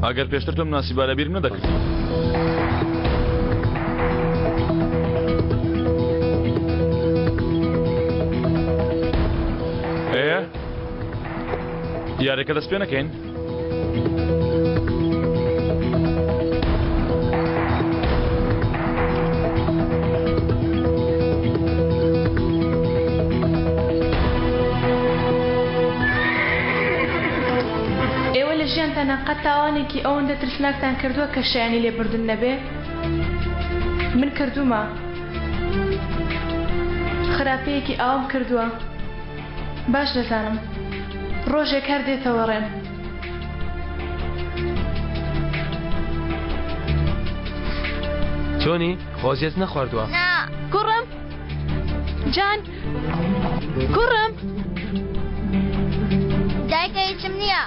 ئەگەر پێشتر تۆم ناسیبا لەبیرم نەدەکردی. ئێ یاریەکە دەست پێ نەکەین؟ ئێوە لە ژیانتانا قەت تاوانێکی ئەوەندە ترسناکتان کردووە کە شایانی لێبوردن نەبێ؟ من کردوومە. خراپەیەکی ئاوام کردووە. باش دەزانم ڕۆژێک هەر دێتەوە ڕێم. چۆنی؟ خۆزیەت نەخواردووە؟ نا. کوڕم جان کوڕم. دایکە هیچم نییە.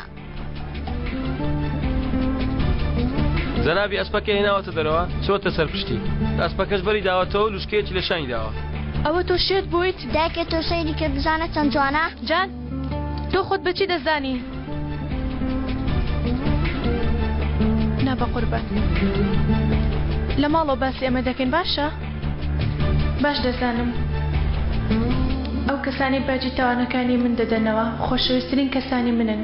جەنابی ئەسپەکە هێناوەتە دەرەوە چۆتە سەر پشتی ئەسپەکەش بەری داوەتەوە لوشکەیەکی لە شانی داوە. ئەوە تۆ شێت بوویت؟ دایکە تۆ سەیری کە بزانە چەند جوانە. جان تۆ خۆت بە چی دەزانی؟ نا بەقوربان لە ماڵەوە باسی ئەمە دەکەین باشە؟ باش دەزانم ئەو کەسانەی باجی تاوانەکانی من دەدەنەوە خۆشەویسترین کەسانی منن.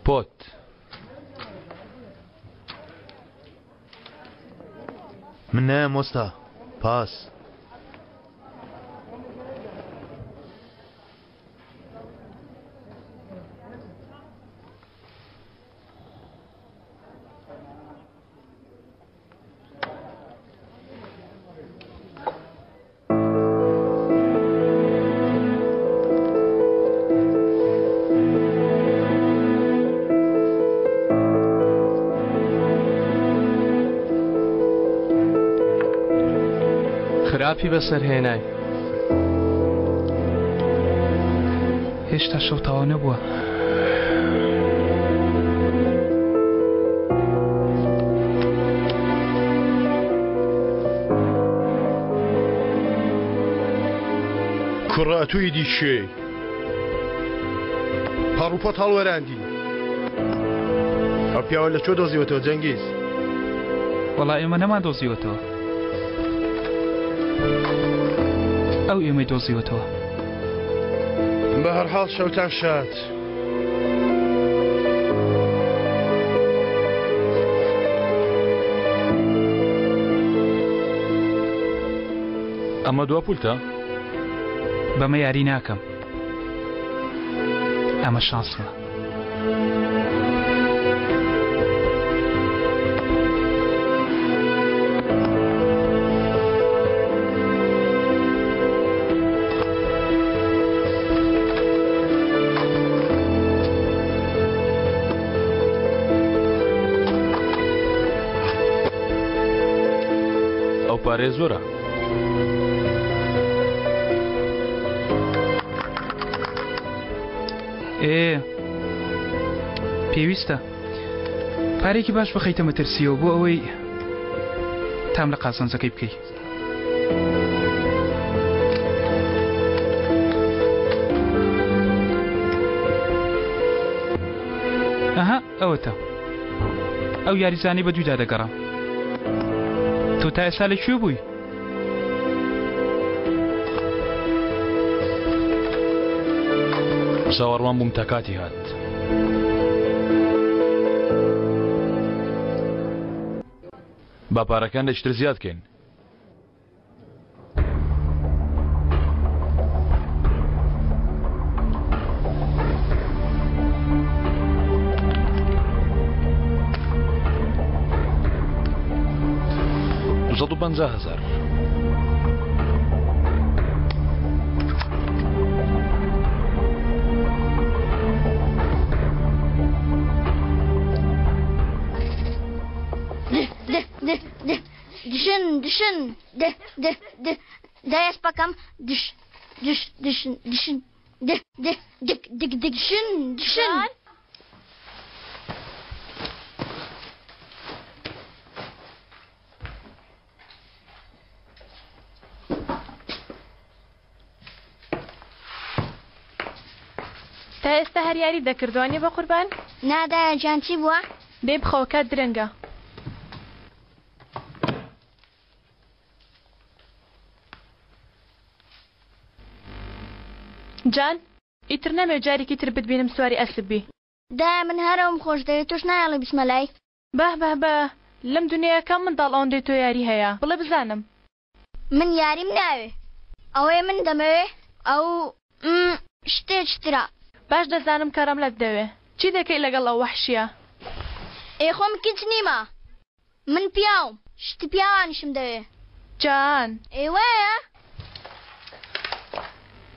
پۆت. من نایەم وەستا. پاس. خراپی بەسەر هێنای. هێشتا شەو تەواو نەبووە. کوڕە ئەتوو ئیدی کێی؟ پەڕوپۆت هەڵوەراندی. ئەو پیاوە لە کوێ دۆزیوەتەوە جەنگیز؟ وەڵا ئێمە نەمان دۆزیوەتەوە. ئەو ئێمەی دۆزیوەتەوە. بەهەرحاڵ شەوتان شاد. ئەمە دوا پولتە؟ بەمە یاری ناکەم. ئەمە شانسمە. ئەو پارەیە زۆرە. ئێ پێویستە پارێکی باش بخەیتە مەترسیەوە بۆ ئەوەی تام لە قازانجەکەی بکەی. ئەها ئەوەتە ئەو یاریزانەی بە دوودا دەگەڕام. تۆ تا ئێستا لە کوێ بووی؟ چاوەڕوان بووم تا کاتی هات. با پارەکان لە زیاد کەین. 250 هەزار. Düşün, düşün. De, de, de. Ders bakam. Düş, düş, düşün, düşün. د د دک دک دکشن دشن. تا ئێستا هەر یاری دەکرد وانیە بەقوربان؟ نا دایە گیان چی بووە؟ دەی بخەوە کات درەنگە. جان ئیتر نامەوێ جارێکی تر بتبینم سواری ئەسپ بی. دایە من هەر ئەوم خۆش دەوێ تۆش نایەڵی بچمە لای. بەه بەه بەه لەم دونیایە کام منداڵ ئەوەندەی تۆ یاری هەیە بڵێ بزانم. من یاریم ناوێ ئەوەی من دەمەوێ ئەو م شتێکی ترە. باش دەزانم کە ڕەملەت دەوێ. چی دەکەی لەگەڵ ئەو وەحشیە؟ ئێ خۆ من کچ نیمە من پیاوم شتی پیاوانیشم دەوێ. جان. ئێ وایە؟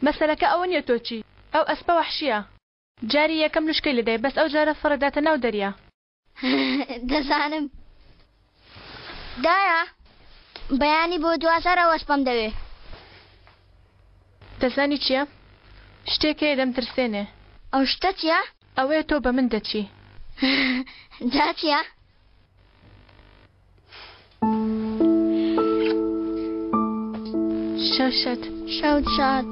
مەسەلەکە ئەوە نیە تۆ چی ئەو ئەسپە وەحشیە. جاری یەکەم لوشکەی لێدای بەس ئەو جارە فڕێداتە ناو دەریا. دەزانم دایە بەیانی بۆ دواجار ئەو ئەسپەم دەوێ. دەزانی چیە؟ شتێک هەیە دەمترسێنێ. ئەو شتە چیە؟ ئەوەیە تۆ بە من دەچی. جا چیە؟ شەو شاد. شەوت شاد.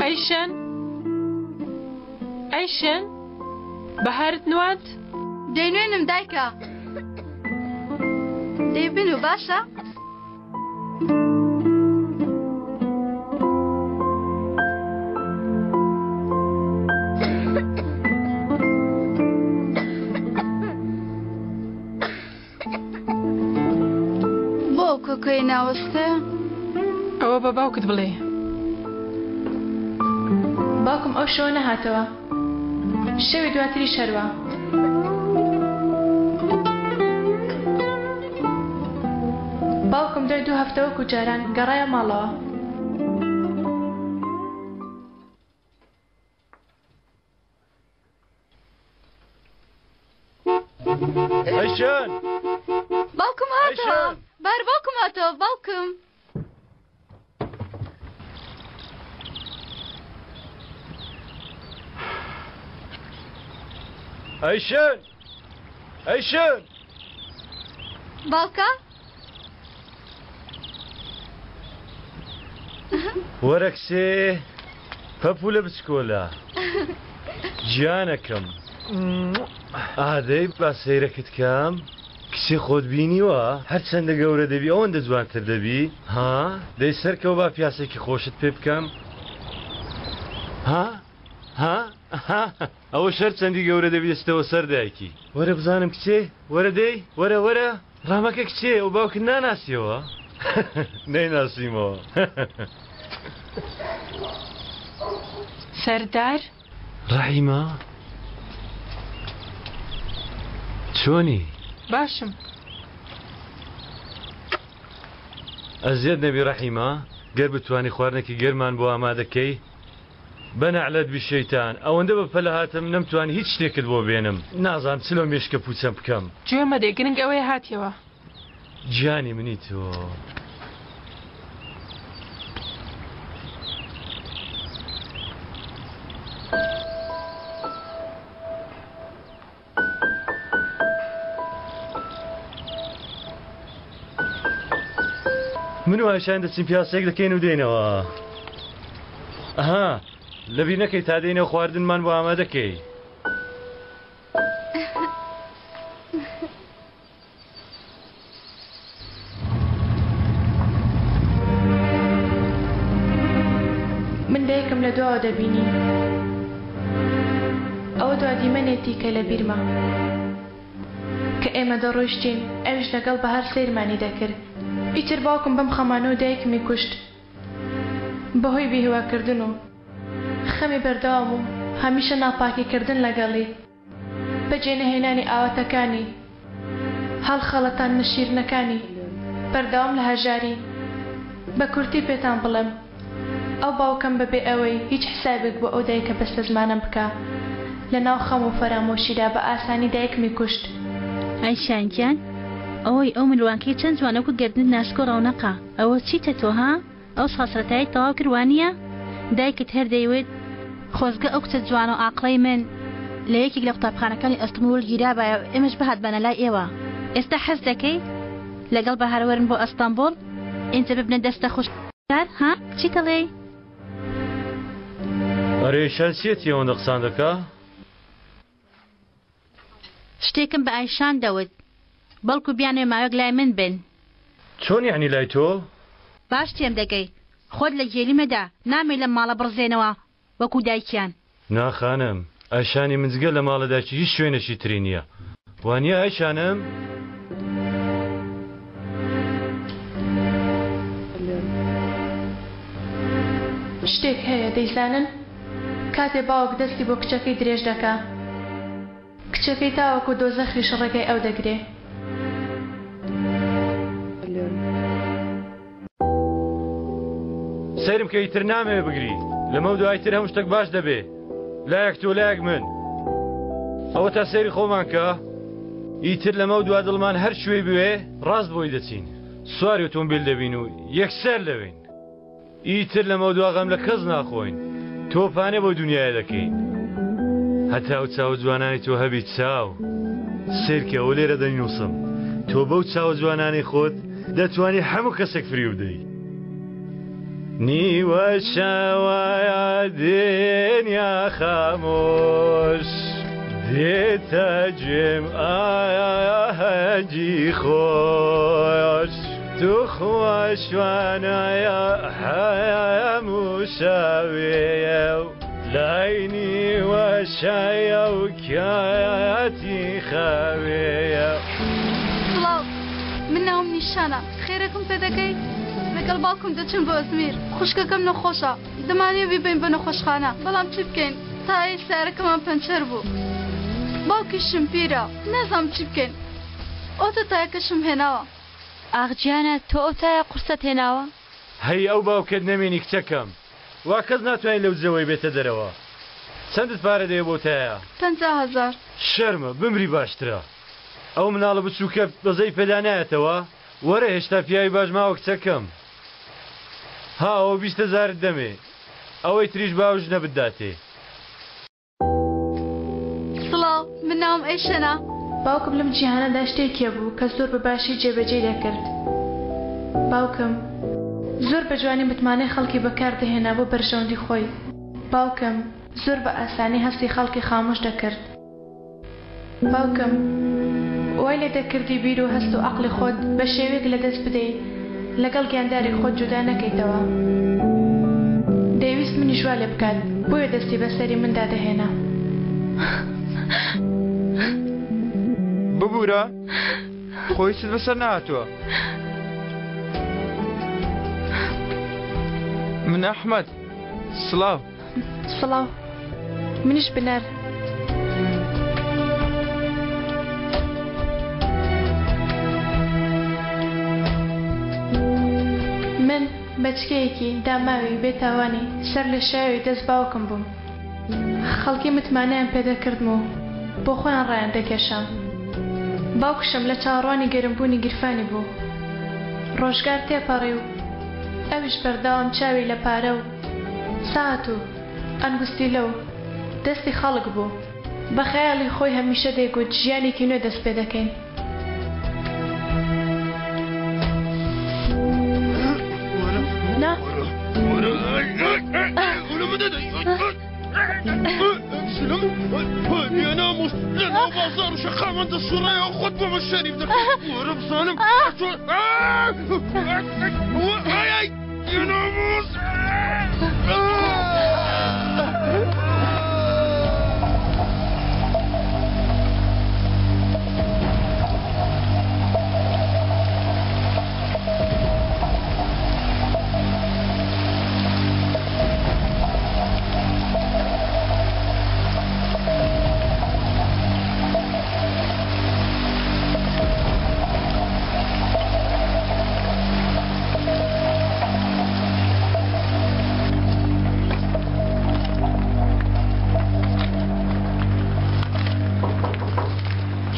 ئەیشن ئەیشن بەهارت نواند؟ دەینوێنم دایکە. دەی بنوو باشە؟ بۆ کۆکەی ناوەستێ؟ ئەوە بە باوکت بڵێ. باوکم ئەو شەوە نەهاتەوە. شەوی دواتریش هەروا. باوکم دوای دوو هەفتە وەکو جاران گەڕایە ماڵەوە. ئەیشان! باوکم هاتەوە! بار باوکم هاتەوە باوکم! ئەیشن! ئەیشن! باوکە؟ وەرە کچێ پەپوولە بچکۆلە گیانەکەم ئادەی با سەیرەکت کەم کچێ خۆت بینیوە هەرچەندە گەورە دەبی ئەوەندە جوانتر دەبی ها دەی سەرکەوە با پیاسێکی خۆشت پێ بکەم ها ها ها ئەوەش هەرچەندی گەورە دەبی دەچتەوە سەر دایکی وەرە بزانم کچێ وەرە دەی وەرە وەرە ڕامەکە کچێ ئەو باوکت ناناسیەوە نەیناسیمەوە. سەردار. ڕەحیمە چۆنی؟ باشم. ئەزیەت نەبی ڕەحیمە گەر بتوانی خواردنێکی گەرمان بۆ ئامادە کەی بە نەعلەت بی شەیتان ئەوەندە بە پەلە هاتم نەمتوانی هیچ شتێکت بۆ بێنم نازانم چ لەو مێشکە پوچەم بکەم. گوێ مەدێ گرنگ ئەوەیە هاتیەوە. گیانی منی تۆ. من و ئایشان دەچین پیاسەیەک دەکەین و دێینەوە. ئەها لەبیر نەکەی تا دێینەوە خواردنمان بۆ ئامادەکەی. من دایکم لە دواوە دەبینی. ئەوە دوا دیمەنێتی کە لە بیرمە. کە ئێمە دەڕۆیشتین ئەویش لەگەڵ بەهار سەیرمانی دەکرد. ئیتر باوکم بەم خەمانەوە دایکمی کوشت. بەهۆی بێهیواکردن و خەمی بەردەوام و هەمیشە ناپاکیکردن لەگەڵی، بەجێنەهێنانی ئاواتەکانی، هەڵخەڵەتاندنە شیرنەکانی، بەردەوام لە هەژاری. بە کورتی پێتان بڵێم، ئەو باوکەم بەبێ ئەوەی هیچ حسابێک بۆ ئەو دایکە بەستەزمانەم بکا، لەناو خەم و فەرامۆشیدا بە ئاسانی دایکمی کوشت. ئایشان گیان، ئۆی ئەو ملوانکەی چەند جوانە وەکو گەردنت ناسک و ڕەونەقە، ئەوە چیتە تۆ ها؟ ئەو ساسرەتایەت تەواو کرد وانیە؟ دایکت هەر دەیوت، خۆزگە ئەو کچە جوان و ئاقڵەی من لە یەکێک لە قوتابخانەکانی ئەستەنبوڵ گیرابایە و ئێمەش بهاتبانە لای ئێوە. ئێستا حەز دەکەی لەگەڵ بەهار وەرن بۆ ئەستەنبوڵ ئینجا ببنە دەستە خوشکار ها؟ چیت ئەڵێی؟ ئەرێ شان چیەتی ئەوەندە قسان دەکا؟ شتێکم بە ئایشان دەوت بەڵکو بیانەوێ ماوەیەک لای من بن. چۆن یەعنی لای تۆ؟ باش تێم دەگەی خۆت لە گێلی مەدە نامەوێ لەم ماڵە بڕزێنەوە وەکو دایکیان. نا خانم ئایشانی من جگە لە ماڵە دایکی هیچ شوێنێکی تری نیە وانیە ئایشانم؟ شتێک هەیە دەیزانن؟ کاتێ باوک دەستی بۆ کچەکەی درێژ دەکا کچەکەی تاوەکو دۆزەخیش ڕێگای ئەو دەگرێ. سەیرم کە ئیتر نامەوێ بگری لەمەو دوای تر هەموو شتێک باش دەبێ لایەک تۆ لایەک من ئەوە تا سەیری خۆمان کە ئیتر لەمەو دوا دڵمان هەر کوێی بوێ ڕاست بۆی دەچین سواری ئۆتۆمبیل دەبین و یەکسەر لەوێین ئیتر لەمەودوا غەم لە کەس ناخۆین تۆپانێ بۆ دونیایە دەکەین هەتا ئەو چاوە جوانانی تۆ هەبی چاو سەیرکە ئەوە لێرە دەینووسم تۆ بەو چاوە جوانانەی خۆت دەتوانی هەموو کەسێک فریو بدەی نیوە شەوە دنیا خامۆش دێتە گوێم ئاهەنگی خۆش توخوا شوانایە هەموو شەوێیە و لای نیوە شایە و کاتی خەوێیە. سڵاو من ناوم نیشانە خێرێکم پێ دەکەی؟ لەگەڵ باوکم دەچم بۆ ئەزمیر خوشکەکەم نەخۆشە دەمانەوێ بیبەین بۆ نەخۆشخانە بەڵام چی بکەین تایەی سەیارەکەمان پەنچەر بوو باوکیشم پیرە نازانم چی بکەین ئۆتە تایەکەشم هێناوە. ئاخ گیانە تۆ ئەو تایە قورسەت هێناوە؟ هەی ئەو باوکەت نەمێنی کچەکەم وا کەس ناتوانی لەو جەوەی بێتە دەرەوە چەندت پارە دەوێ بۆ تایە؟ 50,000. شەرمە بمری باشترە ئەو مناڵە بچوکە بەزەی پێدا نایەتەوە وەرە هێشتا پیاوی باش ماوە کچەکەم ها ئەوە 20 هەزارت دەمێ ئەوەی تریش با ئەو ژنە بتداتێ. سڵاو من ناوم ئەیشەنە. باوکم لەم جیهانەدا شتێکی هەبوو کە زۆر بە باشی جێبەجێی دەکرد. باوکم زۆر بە جوانی متمانەی خەڵکی بەکار دەهێنا بۆ بەرژەوەندی خۆی. باوکم زۆر بە ئاسانی هەستی خەڵکی خامۆش دەکرد. باوکم وای لێ دەکردی بیر و هەست و عەقڵی خۆت بە شێوەیەک لە دەست بدەی لەگەڵ گیانداری خۆت جودا نەکەیتەوە. دەیویست منیش وا لێ بکات بۆیە دەستی بە سەری مندا دەهێنا. ببورە خۆ هیچت بەسەر نەهاتووە. من ئەحمەد. سڵاو. سڵاو منیش بنار. من بەچکەیەکی داماوی بێتاوانی سەر لێشاوی دەست باوکم بووم. خەڵکی متمانەیان پێدەکردم و بۆ خۆیان ڕایان دەکێشام. باوکشم لە چاوەڕوانی گەرمبوونی گیرفانی بوو. ڕۆژگار تێپەڕی و ئەویش بەردەوام چاوی لە پارە و سات و ئەنگوستیلە و دەستی خەڵک بوو. بە خەیاڵی خۆی هەمیشە دەیگوت ژیانێکی نوێ دەست پێ دەکەین. نا.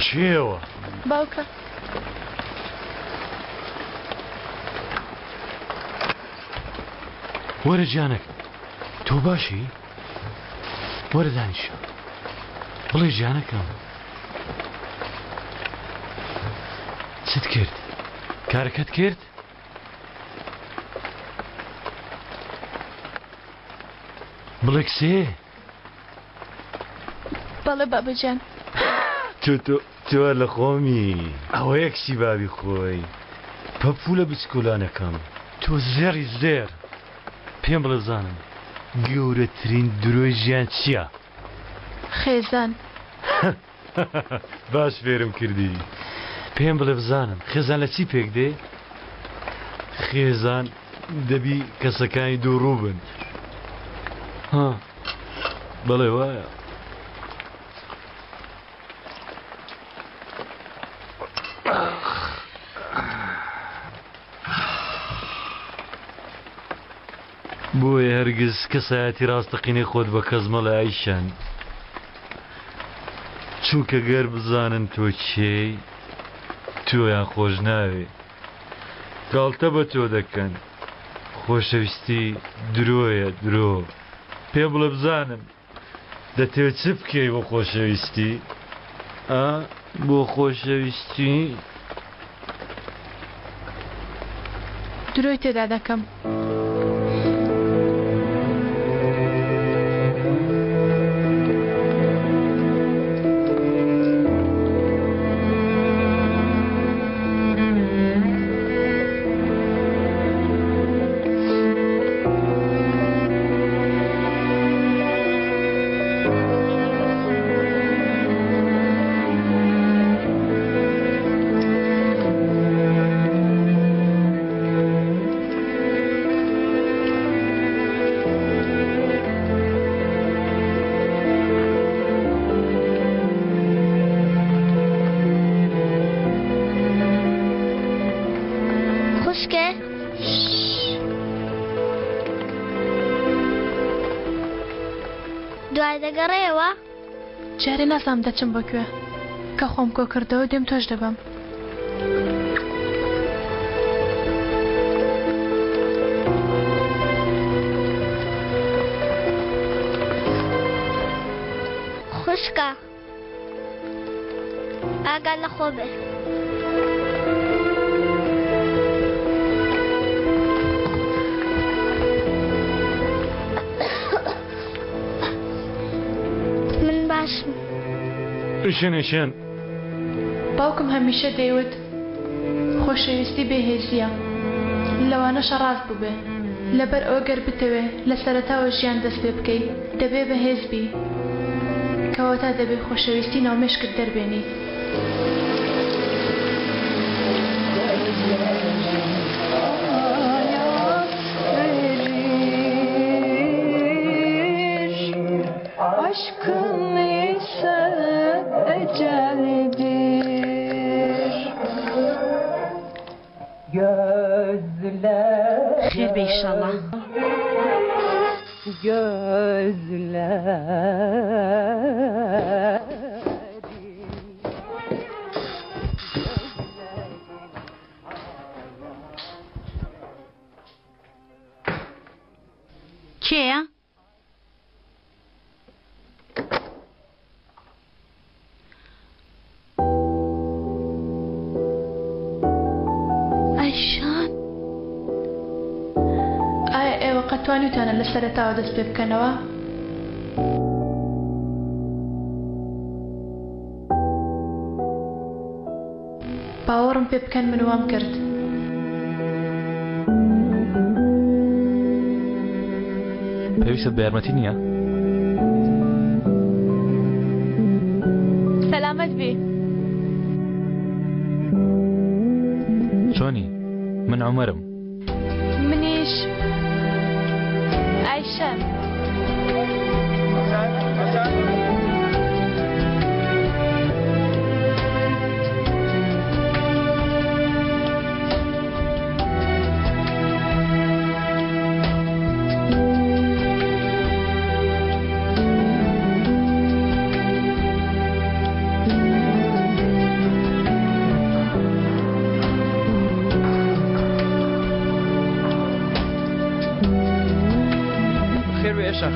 کێوە؟ باوکە. وەرە گیانەک تۆ باشی؟ وەرە دانیشە. بڵێ گیانەکەم. چت کرد؟ کارەکەت کرد؟ بڵێ کچێ. بەڵێ بابەجان. تۆ تۆ تۆ لە خۆمی ئەوەیە کچی بابی خۆی پەپوولە بچکۆلانەکەم تۆ زێڕی زێر پێم بڵێ بزانم گەورەترین درۆی ژیان چییە؟ خێزان. باش فێرم کردی. پێم بڵێ بزانم خێزان لە چی پێک دێ؟ خێزان دەبی کەسەکانی دووڕوو بن. ها بەڵێ وایە. بۆیە هەرگیز کەسایەتی ڕاستەقینەی خۆت بە کەس مەڵێ ئایشان چونکە گەر بزانن تۆ کێی تۆیان خۆش ناوێ گاڵتە بە تۆ دەکەن خۆشەویستی درۆیە درۆ پێم بڵێ بزانم دەتەوێ چ بکەی بۆ خۆشەویستی ئا بۆ خۆشەویستی؟ درۆی تێدا دەکەم. خوشکێ دوای دەگەڕێیەوە؟ جارێ نازانم دەچم بۆ کوێ. کە خۆم کۆ کردەوە دێم تۆش دەبەم. خوشکە ئاگا لە خۆ بێ. من باشم. ئیشێن ئیشێن. باوکم هەمیشە دەیوت خۆشەویستی بێ هێزییە. لەوانەشە ڕاست بووبێ. لەبەر ئەوە گەر بتەوێ لە سەرەتاوە ژیان دەست پێ بکەی دەبێ بەهێز بی. کەواتە دەبێ خۆشەویستی ناو مێشکت دەربێنی. خێر بێ ئیشەڵا. کێیە؟ ئایشان ئایا ئێوە قەت توانیوتانە لە سەرەتاوە دەست پێ بکەنەوە؟ باوەڕم پێ بکەن من وام کرد. پێویستت بە یارمەتی نییە؟ سەلامەت بی. چۆنی؟ من عومەرم. منیش ئایشەم.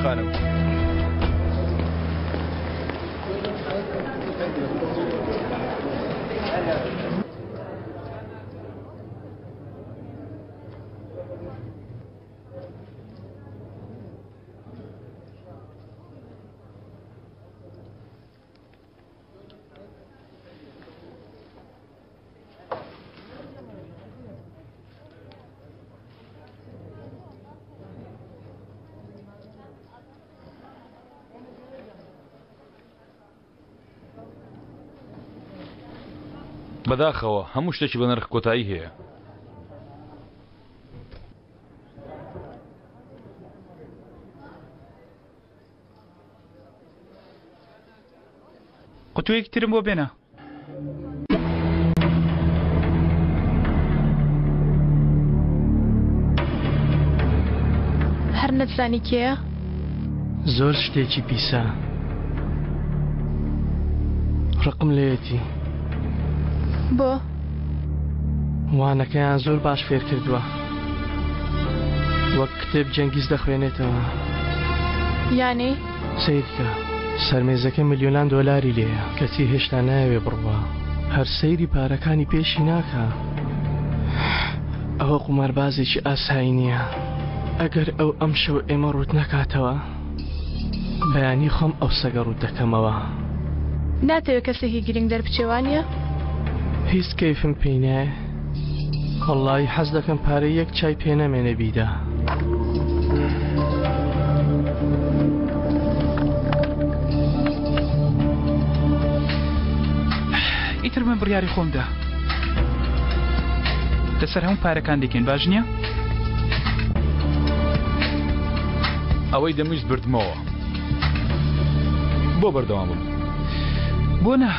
خانم. بەداخەوە هەموو شتێکی بە نرخ کۆتایی هەیە. قوتوویەکی ترم بۆ بێنە. هەر نەتزانی کێیە؟ زۆر شتێکی پیسە. ڕقم لێیەتی. بۆ؟ وانەکەیان زۆر باش فێر کردووە. وەک کتێب جەنگیز دەخوێنێتەوە. یانی؟ سەیرکە، سەرمێزەکە ملیۆنان دۆلاری لێیە، کەچی هێشتا نایەوێ بڕوا. هەر سەیری پارەکانی پێشی ناکا. ئەوە قوماربازێکی ئاسایی نییە. ئەگەر ئەو ئەمشەو ئێمە ڕووت نەکاتەوە، بەیانی خۆم ئەو سەگە ڕووت دەکەمەوە. ناتەوێ کەسێکی گرنگ دەربچێ وانییە؟ هیچ کەیفم پێی نایە. وەڵڵاهی حەز دەکەم پارەی یەک چای پێ نەمێنێ بیدا. ئیتر من بڕیاری خۆم دا. لەسەر هەموو پارەکان دەکەین باش نییە؟ ئەوەی دەمویست بردمەوە. بۆ بەردەوام بم؟ بۆ نا؟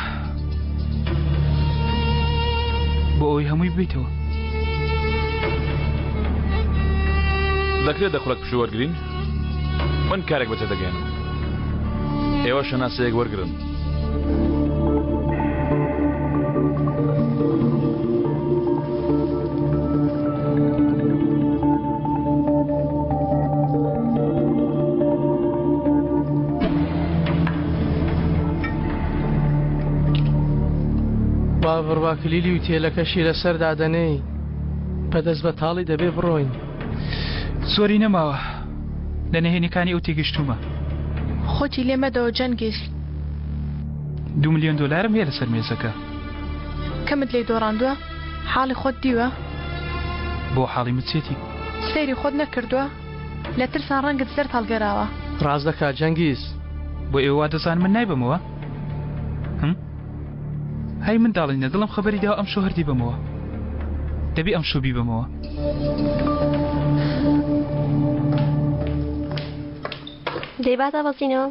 بۆ ئەوەی هەمووی ببیتەوە. دەکرێت دە خولەک پشوو وەرگرین؟ من کارێک بەجێ دەگەیەنم. ئێوە شەناسەیەک وەرگرن. با بڕوا کلیلی وتێلەکەشی لەسەر دادەنێی بەدەست بەتاڵی دەبێ بڕۆین. زۆری نەماوە لە نهێنیەکانی ئەو تێگەشتوومە. خۆتی لێ مەدەوە جەنگیز. دوو ملیۆن دۆلارم هەیە لەسەر مێزەکە. کەمت لێی دۆڕاندووە؟ حاڵی خۆت دیوە؟ بۆ حاڵی من چێتی؟ سەیری خۆت نەکردووە؟ لە ترسان ڕەنگت زەرد هەڵگەراوە. ڕاست دەکا جەنگیز. بۆ ئێوە وا دەزانن من نایبەمەوە؟ هم؟ هەی منداڵینە دڵم خەبەری داوە ئەمشەو هەر دیبەمەوە. دەبێ ئەمشەو بیبەمەوە. دەی با دابەزینەوە.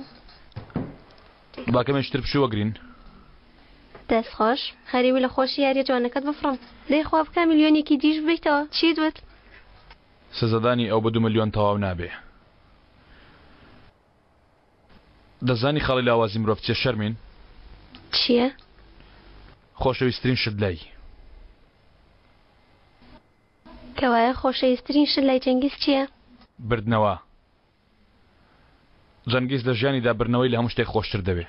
با کەمێکی تر پشوو وەگرین. دەست خۆش غەریبی لە خۆشی یاریە جوانەکەت بفڕم. دەی خوا بکا ملیۆنێکی دیش ببەیتەوە. چیت وت؟ سزادانی ئەو بە دوو ملیۆن تەواو نابێ. دەزانی خاڵی لاوازی مرۆڤ چیە شەرمین؟ چیە؟ خۆشەویسترین شت لای. کەوایە خۆشەویسترین شت لای جەنگیز چیە؟ بردنەوە. جەنگیز لە ژیانیدا بردنەوەی لە هەموو شتێک خۆشتر دەوێ.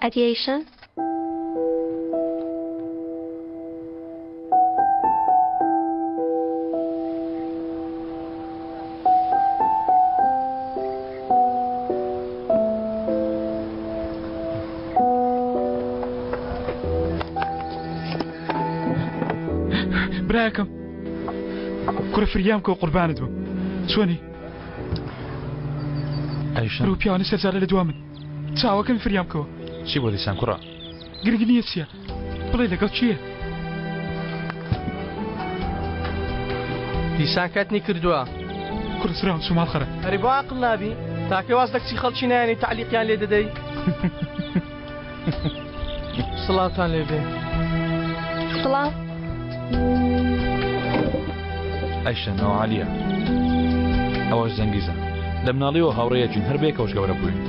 ئەدی ئەیشان؟ براکەم کوڕە فریام کەوە قوربانت بم چۆنی ئەیشان ڕوو پیاوانی سەرجارە لە دوا من چاوەکەم فریام کەوە. چی بۆ دیسان کوڕە؟ گرنگ نییە چییە بڵێ لەگەڵ کێیە؟ دیسان کەتنی کردووە. کوڕە سراوم چوو ماڵ خەرە. ئەرێ بۆ عەقڵ نابی؟ تاکەی واز لە کچی خەڵکی نایەنی تەعلیقیان لێ دەدەی؟ سڵاوتان لێ بێ. سڵاو. ئەیشە ناو عالیە ئەوەش زەنگیزە لە مناڵیەوە هاوڕێیەکین هەر بەیەکەوەش گەورە بووین.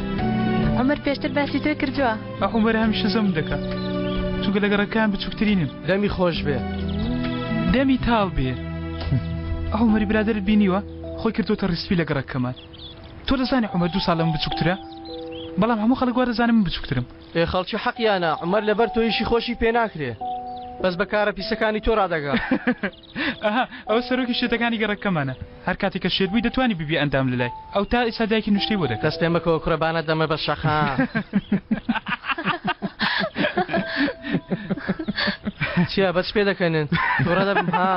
عومەر پێشتر باسی تۆی کردووە. عومەر هەمیشە زەمم دەکا چونکە لە گەڕەکەیان بچووکترینم. دەمی خۆش بێ. دەمی تاڵ بێ. عومەری برادەرت بینیوە خۆی کردووەتە ڕیسپی لە گەڕەکەمان. تۆ دەزانی عومەر دوو ساڵ لە من بچووکترە؟ بەڵام هەموو خەڵک وا دەزانن من بچووکترم. ئێ خەڵکی حەقیانە عومەر لەبەر تۆ ئیشی خۆشی پێ ناکرێ بەس بە کارە پیسەکانی تۆ ڕادەگا. ئەها ئەوە سەرۆکی شێتەکانی گەڕەکەمانە هەر کاتێک کە شێت بووی دەتوانی ببیە ئەندام لەلای ئەو تا ئێستا دایکی نوشتەی بۆ دەکرد. دەست پێ مەکەوە کوڕە با نەتدەمە بە شەقا. چیە بەچ پێ دەکەنن توڕە دەبم ها.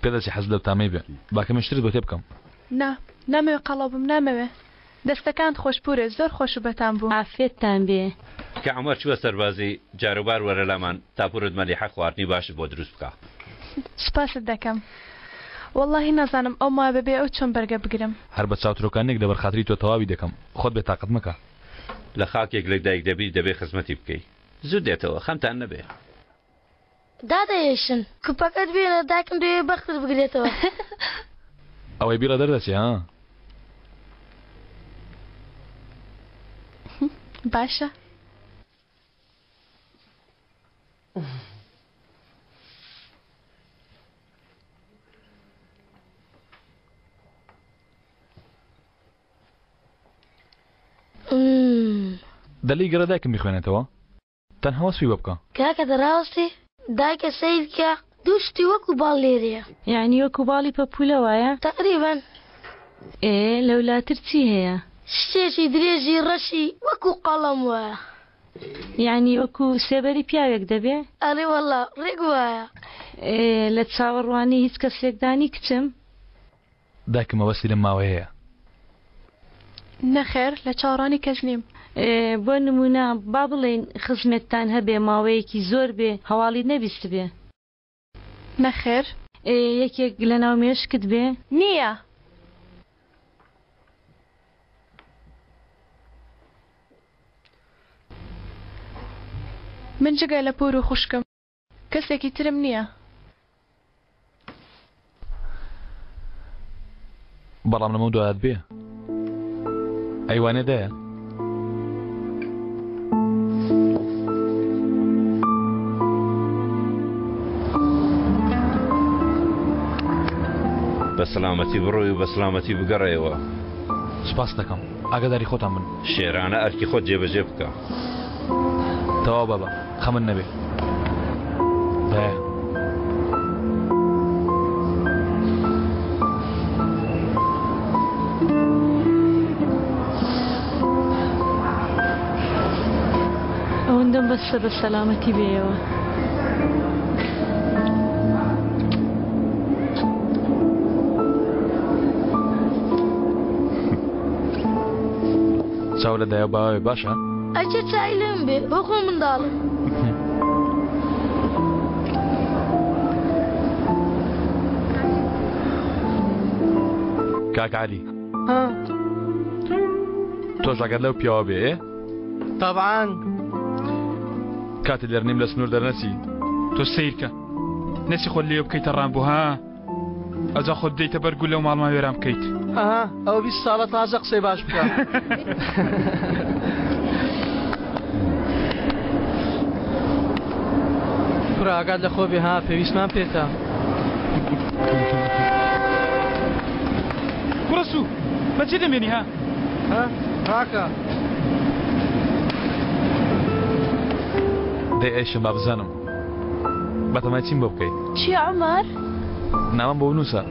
پێدەچێ حەزت لەو تامەی بێ. با کەمێ شترت بۆ تێ بکەم. نا نامەوێ قەڵەو بم نامەوێ. دەستەکانت خۆش پورێ زۆر خۆش و بەتام بوو. عافیەتتان بێ. کە عومەر چووە سەربازی جاروبار وەرە لامان تا پورت مەلیحە خواردنی باشت بۆ دروست بکا. سوپاست دەکەم. وەڵاهی نازانم ئەو ماوە بەبێ ئەو چۆن بەرگە بگرم. هەر بە چاوترۆکانێک لەبەر خاتری تۆ تەواوی دەکەم خۆت بێ تاقەت مەکە. لە خاکێک لە دایک دەبی دەبێ خزمەتی بکەی. زوو دێتەوە خەمتان نەبێ. دادە یەشن کوپەکەت بێنە دایکم دەیەوێ بەختت بگرێتەوە. ئەوەی بیڵێ دەردەچێ ها. باشە. دەلێی گەڕێ دایکم بیخوێنێتەوە؟ تەنها وەسفی بۆ بکە. کاکە دەڕاوەستی دایکە سەیر کە دوو شتی وەکو باڵ لێرەیە. یەعنی وەکو باڵی پەپولە وایە؟ تەقریبەن. ئێ لەولاتر چی هەیە؟ شتێکی درێژی ڕەشی وەکو قەڵەم وایە. یەعنی وەکو سێبەری پیاوێک دەبێ؟ ئەرێ وەڵا ڕێک وایە. ئێ لە چاوەڕوانی هیچ کەسێکدا نی کچم؟ دایکم مەبەستی لەم ماوەیەیە. نەخێر لە چاوەڕوانی کەس نیم. بۆ نموونە با بڵێین خزمێکتان هەبێ ماوەیەکی زۆر بێ هەواڵیت نەبیستبێ. نەخێر. یەکێک لەناو مێشکت بێ؟ نییە. من جگە لە پوور و خوشکم. کەسێکی ترم نییە. بەڵام لەمە دوات بێ ئەی وانێ دایە؟ بە سەلامەتی بڕۆی و بە سەلامەتی بگەڕێیەوە. سوپاست دەکەم. ئاگاداری خۆتان بن. شێرانە ئەرکی خۆت جێبەجێ بکە. تەواو بابە خەمت نەبێ دایە. ئەوەندەم بەسە بە سەلامەتی بێیەوە. چاو لە دایە و باوە بێ باشە؟ ئەچێ چاوی لە من بێ بۆ خۆم منداڵم. کاک عەلی تۆش ئەگەر لەو پیاوە بێ ئێ؟ تەبعەن. کاتێ لێرنیم لە سنوور دەرنەچی. تۆ سەیرکە نەچی خۆت لێ بکەیتە ڕامبۆ ها ئەجا خۆت بدەیتە بەر گولە و ماڵمان وێران بکەیت. ئەها ئەوە 20 ساڵە تازە قسەی باش بکە. کوڕە ئاگات لە خۆ بێ ها پێویستمان پێتە. کوڕە سوو بەجێ دەمێنی ها؟ ها ڕاکە. دەی ئەیشم با بزانم بەتەمای چیم بۆ بکەی؟ چییە عومەر؟ نامەم بۆ بنووسە.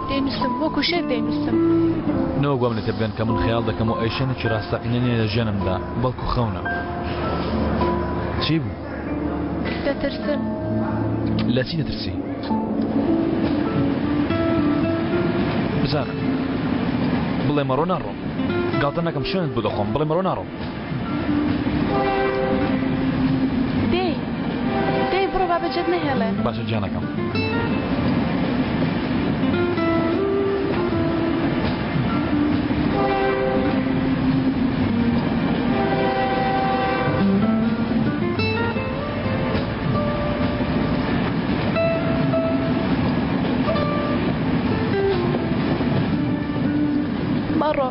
دەینووسم، وەکوو شێت دەینووسم. نەوەک وام لێ تێبگەن کە من خەیاڵ دەکەم و ئەیشەنێکی ڕاستەقینە نییە لە ژیانمدا، بەڵکو خەونە. چی بوو؟ دەترسم. لە چی دەترسی؟ بزانە. بڵێ مەڕۆ ناڕۆم. گاڵتە نەکەم شوێنت بۆ دەخۆم، بڵێ مەڕۆ ناڕۆم. دەی دەی بڕۆ با بەجێت نەهێڵێن. باشە گیانەکەم. مەڕۆ.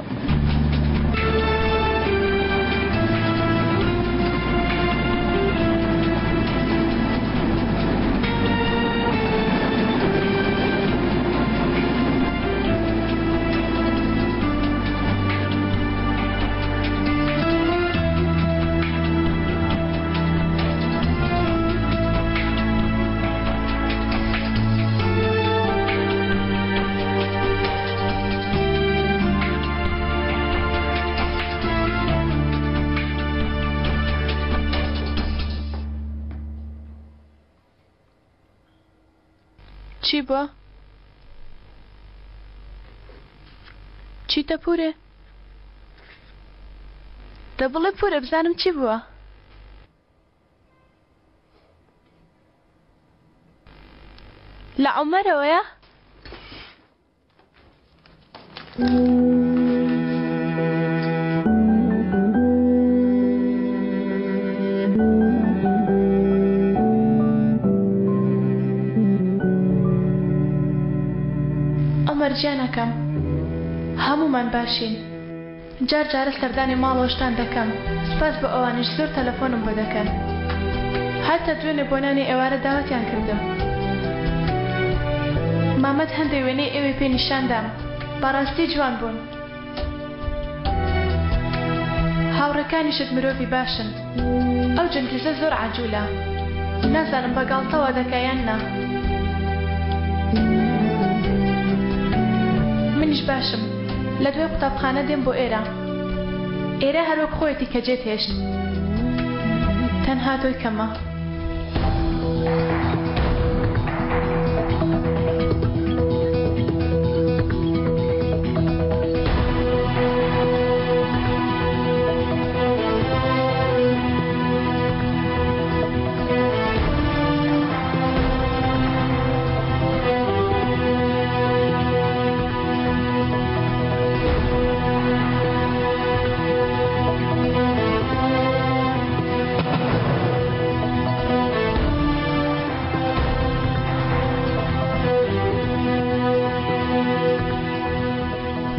چی بووە؟ چیتە پورێ؟ دە بڵێ پورە بزانم چی بووە؟ لە عومەرەوەیە؟ عومەر گیانەکەم هەموومان باشین جار جارە سەردانی ماڵەوەشتان دەکەم سوپاس بۆ ئەوانیش زۆر تەلەفۆنم بۆ دەکەن هەتا دوێنێ بۆ نانی ئێوارە داوەتیان کردم مامەد هەندێ وێنەی ئێوەی پێ نیشان دام بەڕاستی جوان بوون هاوڕێکانیشت مرۆڤی باشن ئەو جەنگیزە زۆر عەجولە نازانم بە گاڵتە وا دەکا یان نا منیش باشم لە دوای قوتابخانە دێم بۆ ئێرە ئێرە هەر وەک خۆیەتی کە جێت هێشت تەنها تۆی کەمە.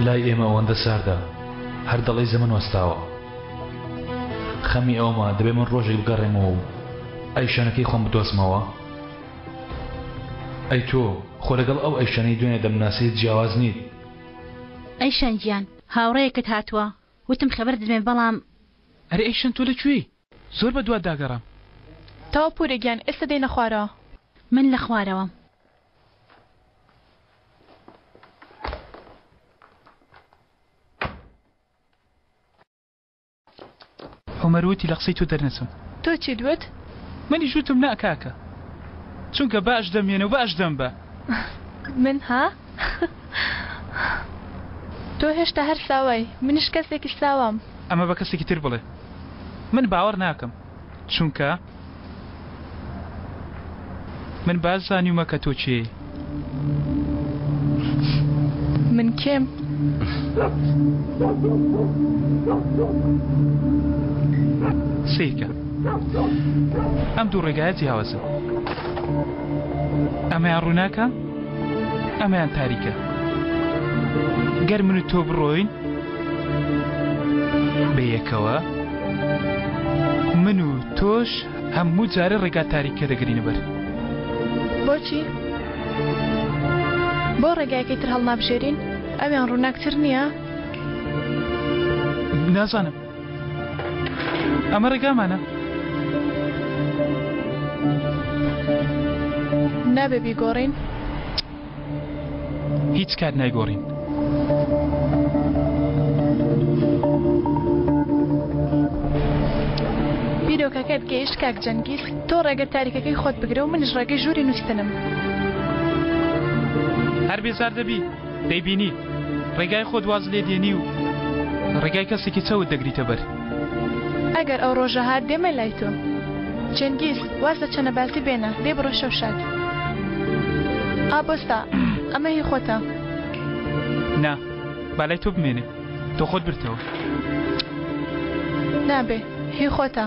لای ئێمە ئەوەندە ساردە هەر دەڵێی زەمەن وەستاوە. خەمی ئەوەمە دەبێ من ڕۆژێک بگەڕێمەوە و ئەیشانەکەی خۆم بدۆزمەوە؟ ئەی تۆ خۆ لەگەڵ ئەو ئەیشانەی دوێنێ دەمناسیت جیاواز نیت. ئەیشان گیان هاوڕێیەکت هاتووە وتم خەبەر دەدەمێ بەڵام. ئەرێ ئەیشان تۆ لە کوێی؟ زۆر بە دوات داگەڕام. تەواو پورێ گیان ئێستا دێینە خوارەوە. من لە خوارەوەم. عومەر وتی لە قسەی تۆ دەرنەچم. تۆ چیت وت؟ منیش وتم نا کاکە. چونکە باش دەمهێنە و باش دەمبە. من ها؟ تۆ هێشتا هەر ساوای، منیش کەسێکی ساوام. ئەمە بە کەسێکی تر بڵێ. من باوەڕ ناکەم. چونکە من باش زانیومە کە تۆ کێی. من کێم؟ سەیرکە ئەم دوو ڕێگایە جیاوازن. ئەمەیان ڕووناکە، ئەمەیان تاریکە. گەر من و تۆ بڕۆین بەیەکەوە، من و تۆش هەموو جارێ ڕێگا تاریکە دەگرینە بەر. بۆچی؟ بۆ ڕێگایەکەی تر هەڵنابژێرین؟ ئەویان ڕووناکتر نییە؟ نازانم. ئەمە ڕێگامانە. نابێ بیگۆڕین؟ هیچ کات نایگۆڕین. بیرۆکەکەت گەیشت کاک جەنگیز، تۆ ڕێگە تاریکەکەی خۆت بگرە و منیش ڕێگەی ژووری نووستنم. هەر بێزار دەبی، دەیبینی، ڕێگای خۆت واز لێ دێنی و ڕێگای کەسێکی چەوت دەگریتە بەر. ئەگەر ئەو ڕۆژە هات دێمە لای تۆ. جەنگیز، واز لە چەنەبازی بێنە، دەی بڕۆ شەو شاد. ئا بۆستا، ئەمە هی خۆتە. نا، با لای تۆ بمێنێ، تۆ خۆت بردتەوە. نابێ، هی خۆتە.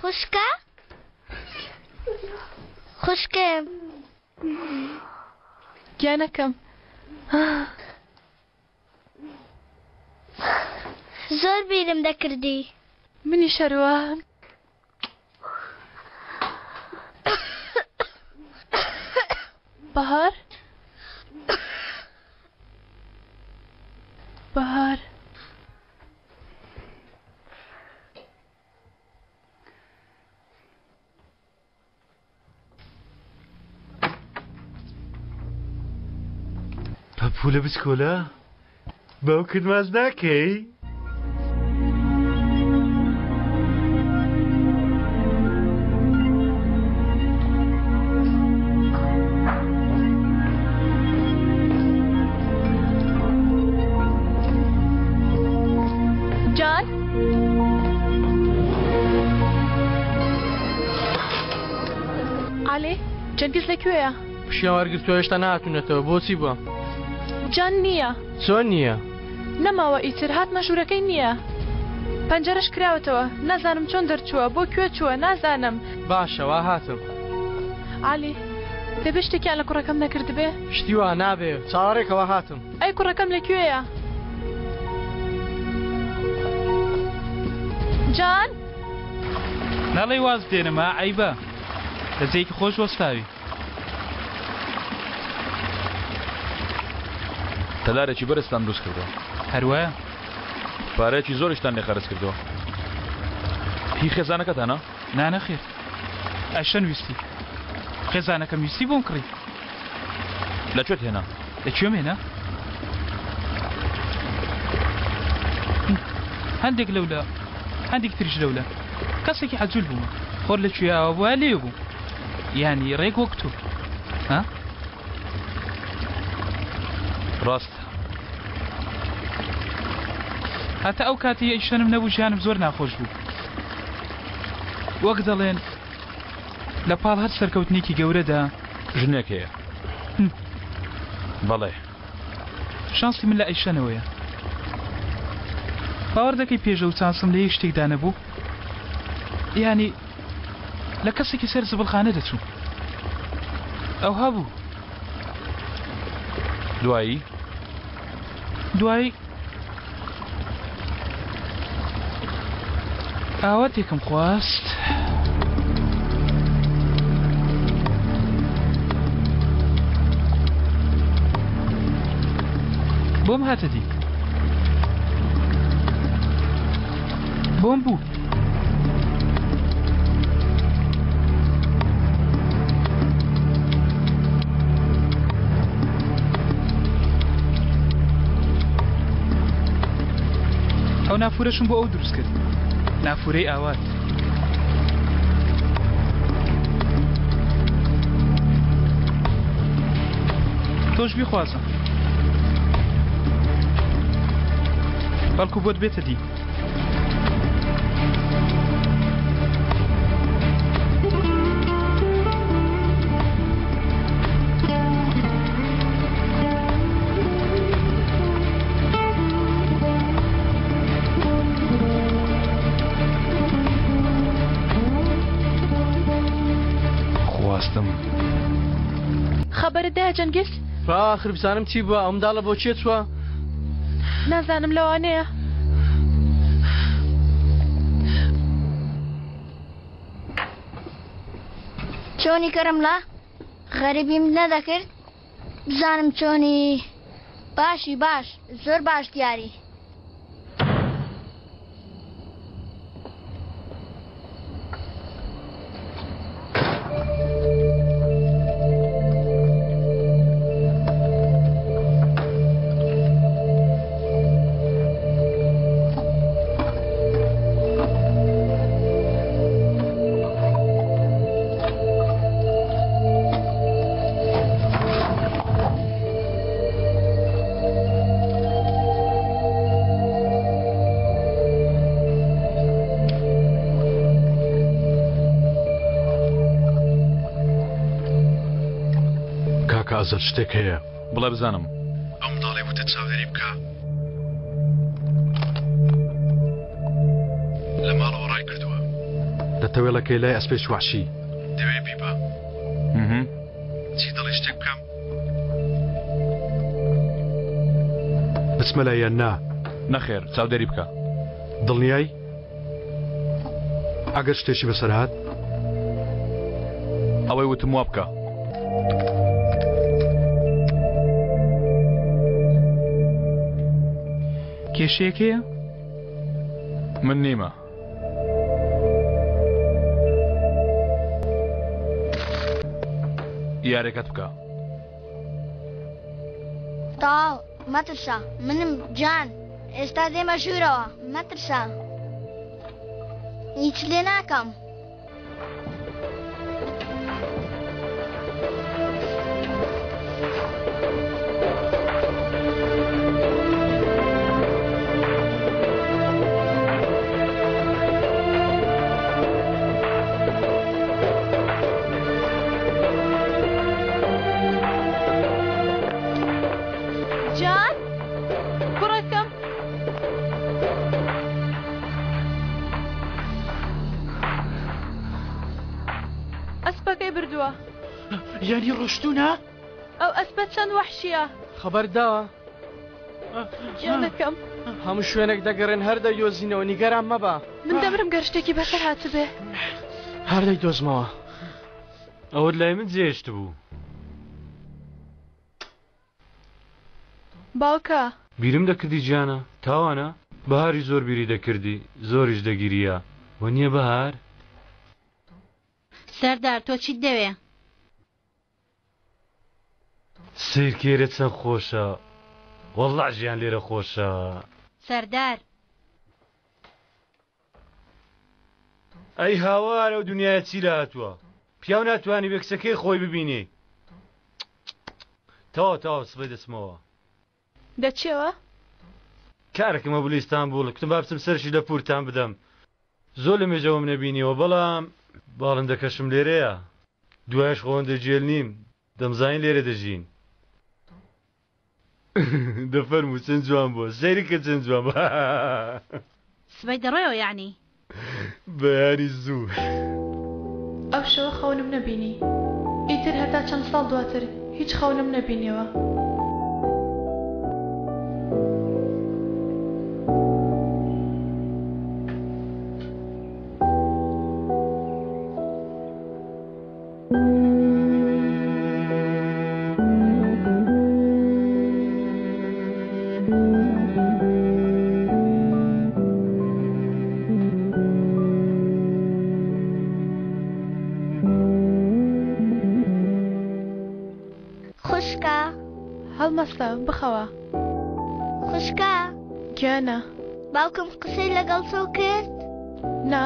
خوشکە؟ خوشکم. گیانەکەم. زۆر بیرم دەکردی. منیش هەروا. بەهار؟ بەهار. پەپوولە بچکۆلە باوکت ماچ ناکەی؟ جان؟ عەلی جەنگیز لەکوێیە؟ پشیان وەرگرتووە هێشتا نەهاتوونەتەوە بۆچی بووە؟ جان نییە. چۆن نییە؟ نەماوە ئیتر هاتمە ژوورەکەی نییە. پەنجەرەش کراوەتەوە نازانم چۆن دەرچووە بۆ کوێ چووە نازانم. باشە وا هاتم. عەلی دەبێ شتێکیان لە کوڕەکەم نەکردبێ؟ شتی وا نابێ چاوەڕێکە وا هاتم. ئەی کوڕەکەم لە کوێیە؟ جان؟ ناڵێی واز دێنم ها عەیبە لە جێیەکی خۆش وەستاوی. تەلارێکی بەرزتان دروست کردووە. هەر وایە. پارەیەکی زۆریشتان لێ خەرج کردووە. هی خێزانەکەتانە؟ نا نەخێر. ئەشەن ویستی. خێزانەکەم ویستی بۆم کڕی. لە کوێت هێنا؟ لە کوێم هێنا؟ هەندێک لەولا هەندێک تریش لەولا. کەسێکی عەجول بوومە. خۆر لە کوێ ئاوا بوایە لێ بووم. یانی ڕێک وەک تۆ. ها؟ ڕاستە. هەتا ئەو کاتەی ئەیشەنم نەبوو ژیانم زۆر ناخۆش بوو. وەک دەڵێن لە پاڵ هەر سەرکەوتنێکی گەورەدا. ژنێک هەیە. بەڵێ. شانسی من لە ئەیشەنەوەیە. باوەڕ دەکەی پێش ئەو چانسم لە هیچ شتێکدا نەبوو؟ یانی لە کەسێکی سەر زبڵخانە دەچوو. ئەوها بوو. دوایی؟ دوایی ئاواتێکم خواست. بۆم هاتە دی. بۆم بوو. ئەو نافورەشم بۆ ئەو دروست کرد نافورەی ئاوات. تۆش بیخوازە بەڵکو بۆت بێتە دی. خواستم. خەبەرت دایە جەنگیز؟ ئاخر بزانم چی بووە ئەو منداڵە بۆ کێ چووە؟ نازانم لەوانەیە. چۆنی کەرم لا غەریبیم نەدەکرد بزانم چۆنی باشی باش زۆر باش دیاری. کاکە ئازاد شتێک هەیە. بڵێ بزانم. ئەو منداڵەی وتت چاودێری بکە لە ماڵەوە ڕای کردووە. لە. تەوێڵەکەی لای ئەسپێکی وەحشی. دەوێ بیبا. چی دەڵێی شتێک بکەم؟ بچمە لای یان نا؟ نەخێر، چاودێری بکە. دڵنیای؟ ئەگەر شتێکی بەسەر هات؟ ئەوەی وتم وا بکە. کێشەیەک هەیە؟ من نیمە. یاریەکەت بکە. تەواو مەترسە منم جان ئێستا دێمە ژوورەوە مەترسە هیچ لێ ناکەم. جان کوڕەکەم ئەسپەکەی بردووە. یانی ڕۆشتوونە؟ ئەو ئەسپە چەند وەحشییە. خەبەرداوە. گیانەکەم. هەموو شوێنێک دەگەڕێن هەر دەیدۆزینەوە نیگەران مەبە. من دەمرم گەر شتێکی بەسەر هاتبێ. هەر دەیدۆزمەوە. ئەوەت لای من جێهێشتبوو. باوکە. بیرم دەکردی گیانە. تاوانە؟ بەهاریش زۆر بیری دەکردی زۆریش دەگریا وەنیە بەهار؟ سەردار تۆ چیت دەوێ؟ سەیر کێرە چەند خۆشە وەڵا ژیان لێرە خۆشە. سەردار. ئەی هاوار ئەو دنیایە چی لە هاتووە پیاو ناتوانانی بێ کچەکەی خۆی ببینێ تەواو تەواو سبەی دەچمەوە. دەچیەوە؟ کارێکم هەبوو لە ئیستانبوڵ کوتم با بچم سەرشی لە پوورتان بدەم زۆر لە مێژەوەم نەبینیوە بەڵام باڵندەکەشم لێرەیە دوایش خۆ هەندێ گێل نیم دەمزانی لێرە دەژین دەفەرموو چەند جوان بووە سەیری کە چەند جوان بووە سبەی دەڕۆیەوە یەعنی؟ بەیانی زوو. ئەو شەوە خەونم نەبینی. ئیتر هەتا چەند ساڵ دواتر هیچ خەونم نەبینیەوە. خوشکە. هەڵمەستە بخەوە. خوشکە. گیانە. باوکم قسەی لەگەڵ تۆ کرد؟ نا.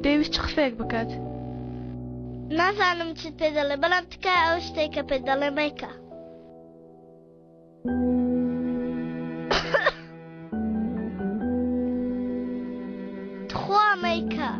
دەیویست چ قسەیەک بکات؟ نازانم چت پێ دەڵێ بەڵام تکایە ئەو شتەی کە پێت دەڵێ مەیکە. تخوا مەیکە.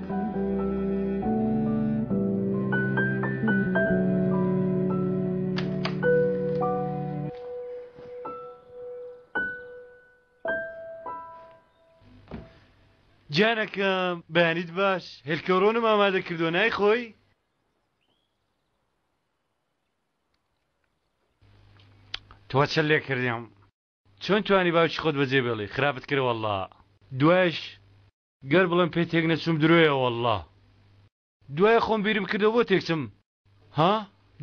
گیانەکەم بەیانیت باش هێلکەڕۆنم ئامادە کردووە نایخۆی؟ تۆ چ لێ کردیم چۆن توانی باوکی خۆت بەجێ بێڵی خراپت کرد واللە دوایش گەر بڵێم پێ تێک نەچووم درۆیە واللە دوایە خۆم بیرم کردەوە بۆ تێکچم ها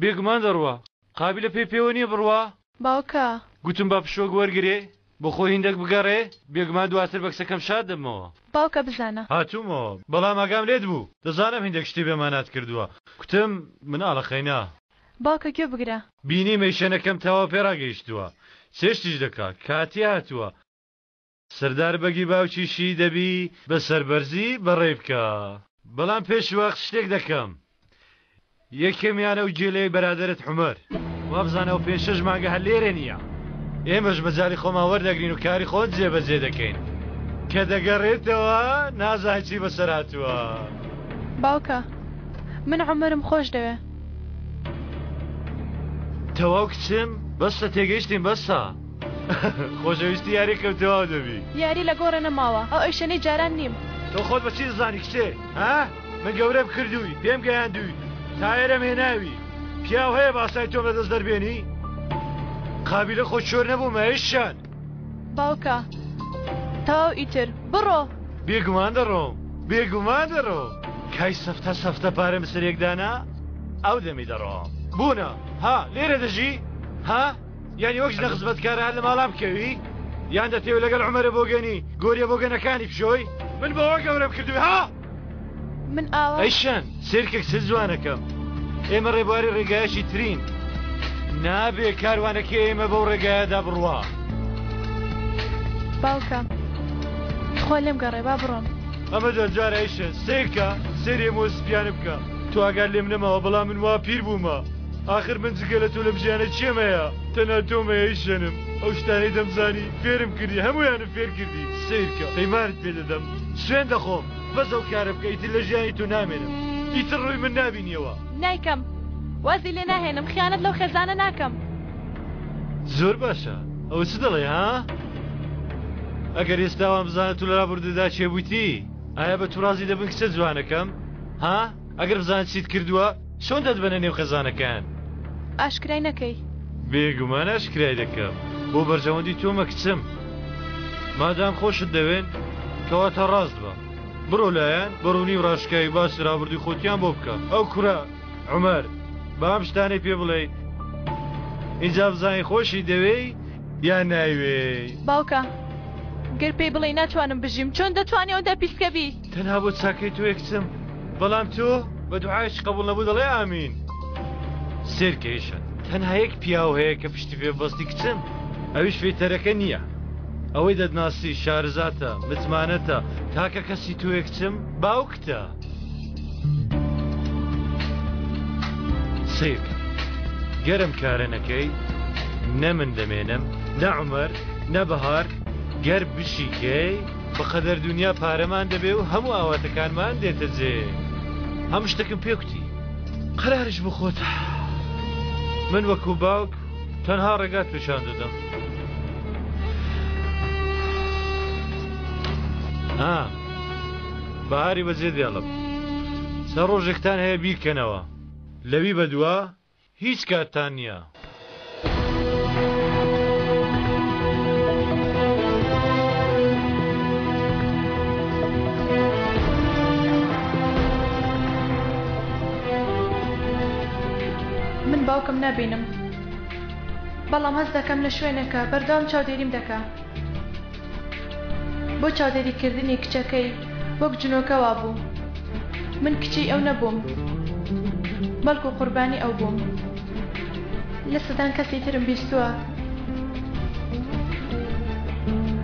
بێگومان دەڕوا قابیلە پێی پێوە نییە بڕوا. باوکە. گوتم با پشووەک وەرگرێ بۆ خۆی هیندەک بگەڕێ بێگومان دواتر بە کچەکەم شاد دەبمەوە. باوکە بزانە. هاتوومەوە بەڵام ئاگام لێت بوو دەزانم هیندەک شتی بێ مانات کردووە کوتم مناڵە خەینا. باوکە گوێ بگرە. بینیم ئەیشەنەکەم تەواو پێ ڕاگەیشتووە چێشتیش دەکا کاتی هاتووە سەردار بەگی باوکیشی دەبی بە سەربەرزی بەڕێی بکا. بەڵام پێش وەخت شتێک دەکەم. یەکەمیان ئەو گێلەی بەرادەرت عومەر. وابزانە ئەو پێنج شەش مانگە هەر لێرە نییە. ئێمەش مەجالی خۆمان وەردەگرین و کاری خۆت جێبەجێ دەکەین. کە دەگەڕێتەوە نازانین چی بەسەر هاتووە. باوکە من عومەرم خۆش دەوێ. تەواو کچم بەسە تێگەیشتین بەسە. خۆشەویستی یاریەکەم تەواو دەبی. یاری لە گۆڕێ نەماوە ئەو ئەیشەنەی جاران نیم. تۆ خۆت بە چی دەزانی کچێ ها؟ من گەورەم کردووی پێم گەیاندووی تا ئێرەم هێناوی پیاو هەیە باسای تۆم لەدەست دەربێنی؟ قابیلە خۆ چۆر نەبوومە ئیشان باوکە تەواو ئیتر بڕۆ. بێگومان دەڕۆم بێگومان دەڕۆم کای سەفتە سەفتە پارەم سەرێک دانا ئەو دەمی دەڕۆم بوونە ها لێرە دەژی ها یانی وەک ژنە خزمەتکارە هەر لە ماڵان بکەوی یان دەتەوێ لەگەڵ عومەرە بۆگەنی گۆریە بۆگەنەکانی بشۆی من بەوە گەورەم کردووی ها من ئاوا ئەیشان سێرکێک چ جوانەکەم ئێمە ڕێبواری ڕێگایەکی ترین نابێ کاروانەکەی ئێمە بەو ڕێگایەدا بڕوا باوکە تخوا لێم گەڕێ با بڕۆم ئەمە جار ئەیشە سێرکە سێری مۆ سپیانە بکە تو ئاگات لێم نەماوە بەڵام من وا پیر بوومە ئاخر من جگە لە تۆ لەم ژیانە کێم هەیە؟ تەنها تۆم هەیە ئەی شەنم ئەو شتانەی دەمزانی فێرم کردی هەموویانم فێر کردی سەیرکە پەیمانت پێ دەدەم سوێند دەخۆم بەس ئەو کارە بکە ئیتر لە ژیانی تۆ نامێنم ئیتر ڕووی من نابینیەوە. نایکەم وازی لێ ناهێنم خیانەت لەو خێزانە ناکەم. زۆر باشە ئەوە چ دەڵێی ها؟ ئەگەر ئێستا وام بزانە تۆ لە ڕابردوودا کێ بوویتی ئایا بە تو ڕازی دەبن کچە جوانەکەم ها؟ ئەگەر بزانن چیت کردووە چۆن دەتبەنە نێو خێزانەکەیان؟ ئاشکرای نەکەی. بێگومان ئاشکرای دەکەم بۆ بەرژەوەندی تۆمە کچم مادام خۆشت دەوێن کەواتە ڕاست بە بڕۆ لایان بە ڕوونی و ڕاشکاوی باسی ڕابردووی خۆتیان بۆ بکە ئەو کوڕە عومەر با ئەم شتانەی پێ بڵێی ئینجا بزانین خۆشی دەوێی یان نایوێی. باوکە گەر پێی بڵێی ناتوانم بژیم چۆن دەتوانی ئەوەندە پیسکە بی؟ تەنها بۆ چاکەی تۆیە کچم بەڵام تۆ بە دوعایەکی قبوڵ نەبوو دەڵێ ئامین. سێرکە ئیشەن تەنها یەک پیاو هەیە کە پشتی پێ ببەستی کچم ئەویش فیتەرەکە نییە ئەوەی دەتناسی شارزاتە متمانەتە تاکە کەسی تۆیە کچم باوکتە. سەیرکە گەر ئەم کارە نەکەی نە من دەمێنم نە عومەر نە بەهار گەر بشیکەی بەقەدەر دونیا پارەمان دەبێ و هەموو ئاواتەکانمان دێتە جێ. هەموو شتێکم پێ کوتی. قەراریش بۆ خۆتە. من وەکو باوک تەنها ڕێگات پیشان دەدەم. ها بەهاری بەجێ دێڵم. چەند ڕۆژێکتان هەیە بیرکەنەوە. لەوی بەدوا هیچ کاتتان نییە. من باوکم نابینم بەڵام هەست دەکەم لە شوێنێکە بەردەوام چاودێریم دەکا بۆ چاودێریکردنی کچەکەی وەک جنۆکە وابوو. من کچی ئەو نەبووم، بەڵکو قوربانی ئەو بووم. لە سەدان کەسی ترم بیستووە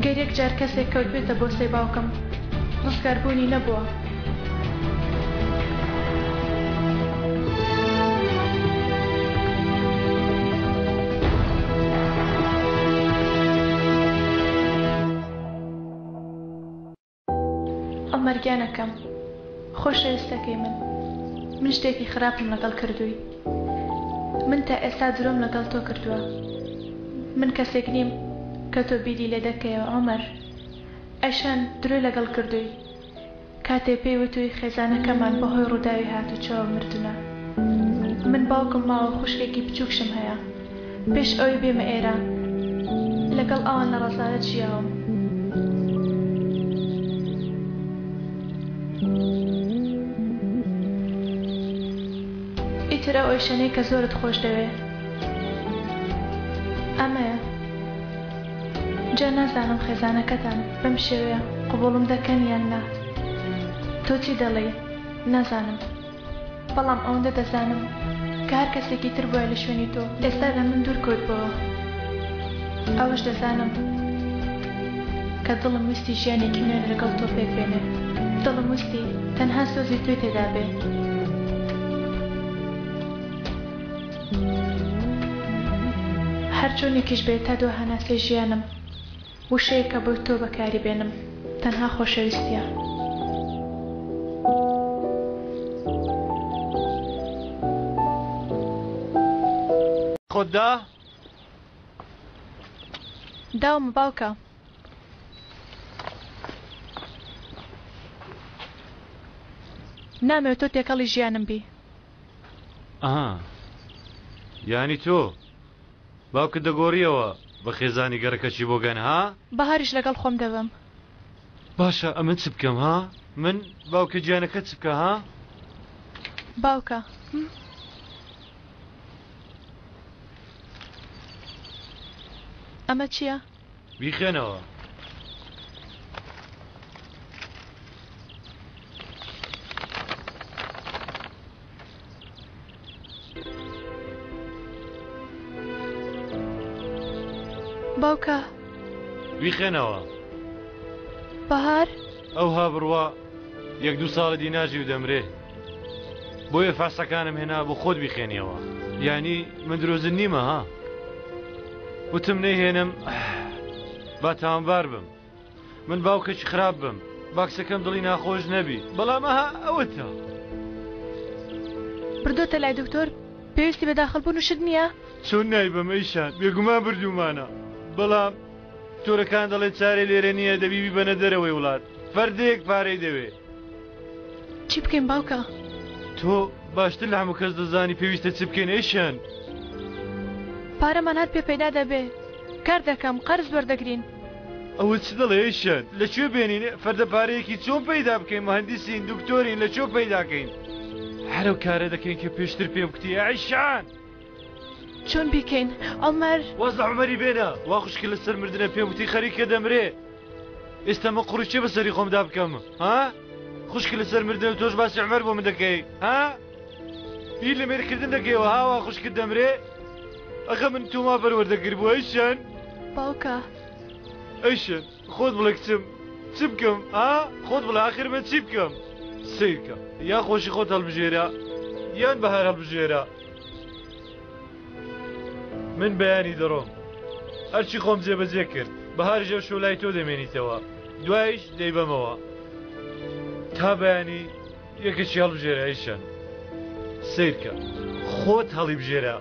گەر یەک جار کەسێک کەوتبێتە بۆسەی باوکم، ڕزگاربوونی نەبووە. عومەر گیانەکەم خۆشەویستەکەی من من شتێکی خراپم لەگەڵ کردووی من تا ئێستا درۆم لەگەڵ تۆ کردووە من کەسێک نیم کە تۆ بیری لێ دەکەیەوە عومەر ئەیشان درۆی لەگەڵ کردووی کاتێ پێی وتووی خێزانەکەمان بەهۆی ڕووداوی هاتوچۆوە مردوونە. من باوکم ماوە خوشکێکی بچووکشم هەیە. پێش ئەوەی بێمە ئێرە لەگەڵ ئەوان لە ڕەزالەت ژیاوم. ئیتر ئەو ئەیشەنەی کە زۆرت خۆش دەوێ ئەمەیە. جا نازانم خێزانەکەتان بەم شێوەیە قبوڵم دەکەن یان نا تۆ چی دەڵێی نازانم بەڵام ئەوەندە دەزانم کە هەر کەسێکی تر بوایە لە شوێنی تۆ ئێستا لە من دوور کەوتبۆوە ئەوەش دەزانم کە دڵم ویستی ژیانێکی نوێ لەگەڵ تۆ پێک بێنێ دڵم ویستی تەنها سۆزی تۆی تێدا بێ. هەرچۆنێکیش بێت تا دوا هەناسەی ژیانم وشەیەک کە بۆ تۆ بەکاری بێنم تەنها خۆشەویستیە. خۆت دا؟ داومە باوکە. نامەوێت تۆ تێکەڵی ژیانم بی. ئەها یانی تۆ باوکت دەگۆڕیەوە بە خێزانی گەڕەکەکی بۆگەن ها؟ بەهاریش لەگەڵ خۆم دەبەم. باشە ئەمن چ بکەم ها؟ من باوکە گیانەکەت چ بکە ها؟ باوکە هم. ئەمە چییە؟ بیخوێنەوە. باوکە. بیخوێنەوە. بەهار. ئەوها بڕوا یەک دوو ساڵی دی ناژی و دەمرێ بۆیە فاسەکانم هێنا بۆ خۆت بیخێنیەوە یانی من درۆزن نیمە ها وتم نەیهێنم با تاوانبار بم من باوکێکی خراپ بم باکسەکەم دڵی ناخۆش نەبی بەڵام ئەها ئەوەتە بردۆتە لای دکتۆر پێویستی بە داخل بوون و شت نییە؟ چۆن نایبەم ئەیشان بێگومان بردوومانە بەڵام دکتۆرەکان دەڵێن چارەی لێرە نییە دەبی بیبەنە دەرەوەی وڵات فەردێک پارەی دەوێ. چی بکەین باوکە؟ تۆ باشتر لە هەموو کەس دەزانی پێویستە چ بکەین ئەیشان. پارەمان هەر پێ پەیدا دەبێ کار دەکەم قەرز وەردەگرین. ئەوە چ دەڵێ ئەیشان لە کوێ بێنین فەردە پارەیەکی چۆن پەیدا بکەین مهندسین دکتۆرین لە کوێ پەیدا کەین هەر ئەو کارە دەکەین کە پێشتر پێم کوتی ئەیشان. چۆن بیکەین عومەر؟ واز لە عومەری بێنە وا خوشکت لەسەر مردنە پێم وتی خەریکە دەمرێ ئێستا من قوڕی چێ بەسەری خۆمدا بکەم ها خوشکت لەسەر مردنە و تۆش باسی عومەر بۆ من دەکەی ها بیر لە مێرکردن دەکەیەوە ها وا خوشکت دەمرێ ئەخە من تۆما پەروەردە کردبوو ئەیشان باوکە ئەیشان خۆت بڵێ کچم چ بکەم ها خۆت بڵێ ئاخر من چی بکەم سەیرکە یا خۆشی خۆت هەڵبژێرە یان بەهار هەڵبژێرە من بەیانی دەڕۆم ئەرچی خۆم جێبەجێ کرد بەهاریش ئەو شەو لای تۆ دەمێنیتەوە دوایش دەیبەمەوە تا بەیانی یەکێکی هەڵبژێرە ئەیشان سەیرکە خۆت هەڵیبژێرە.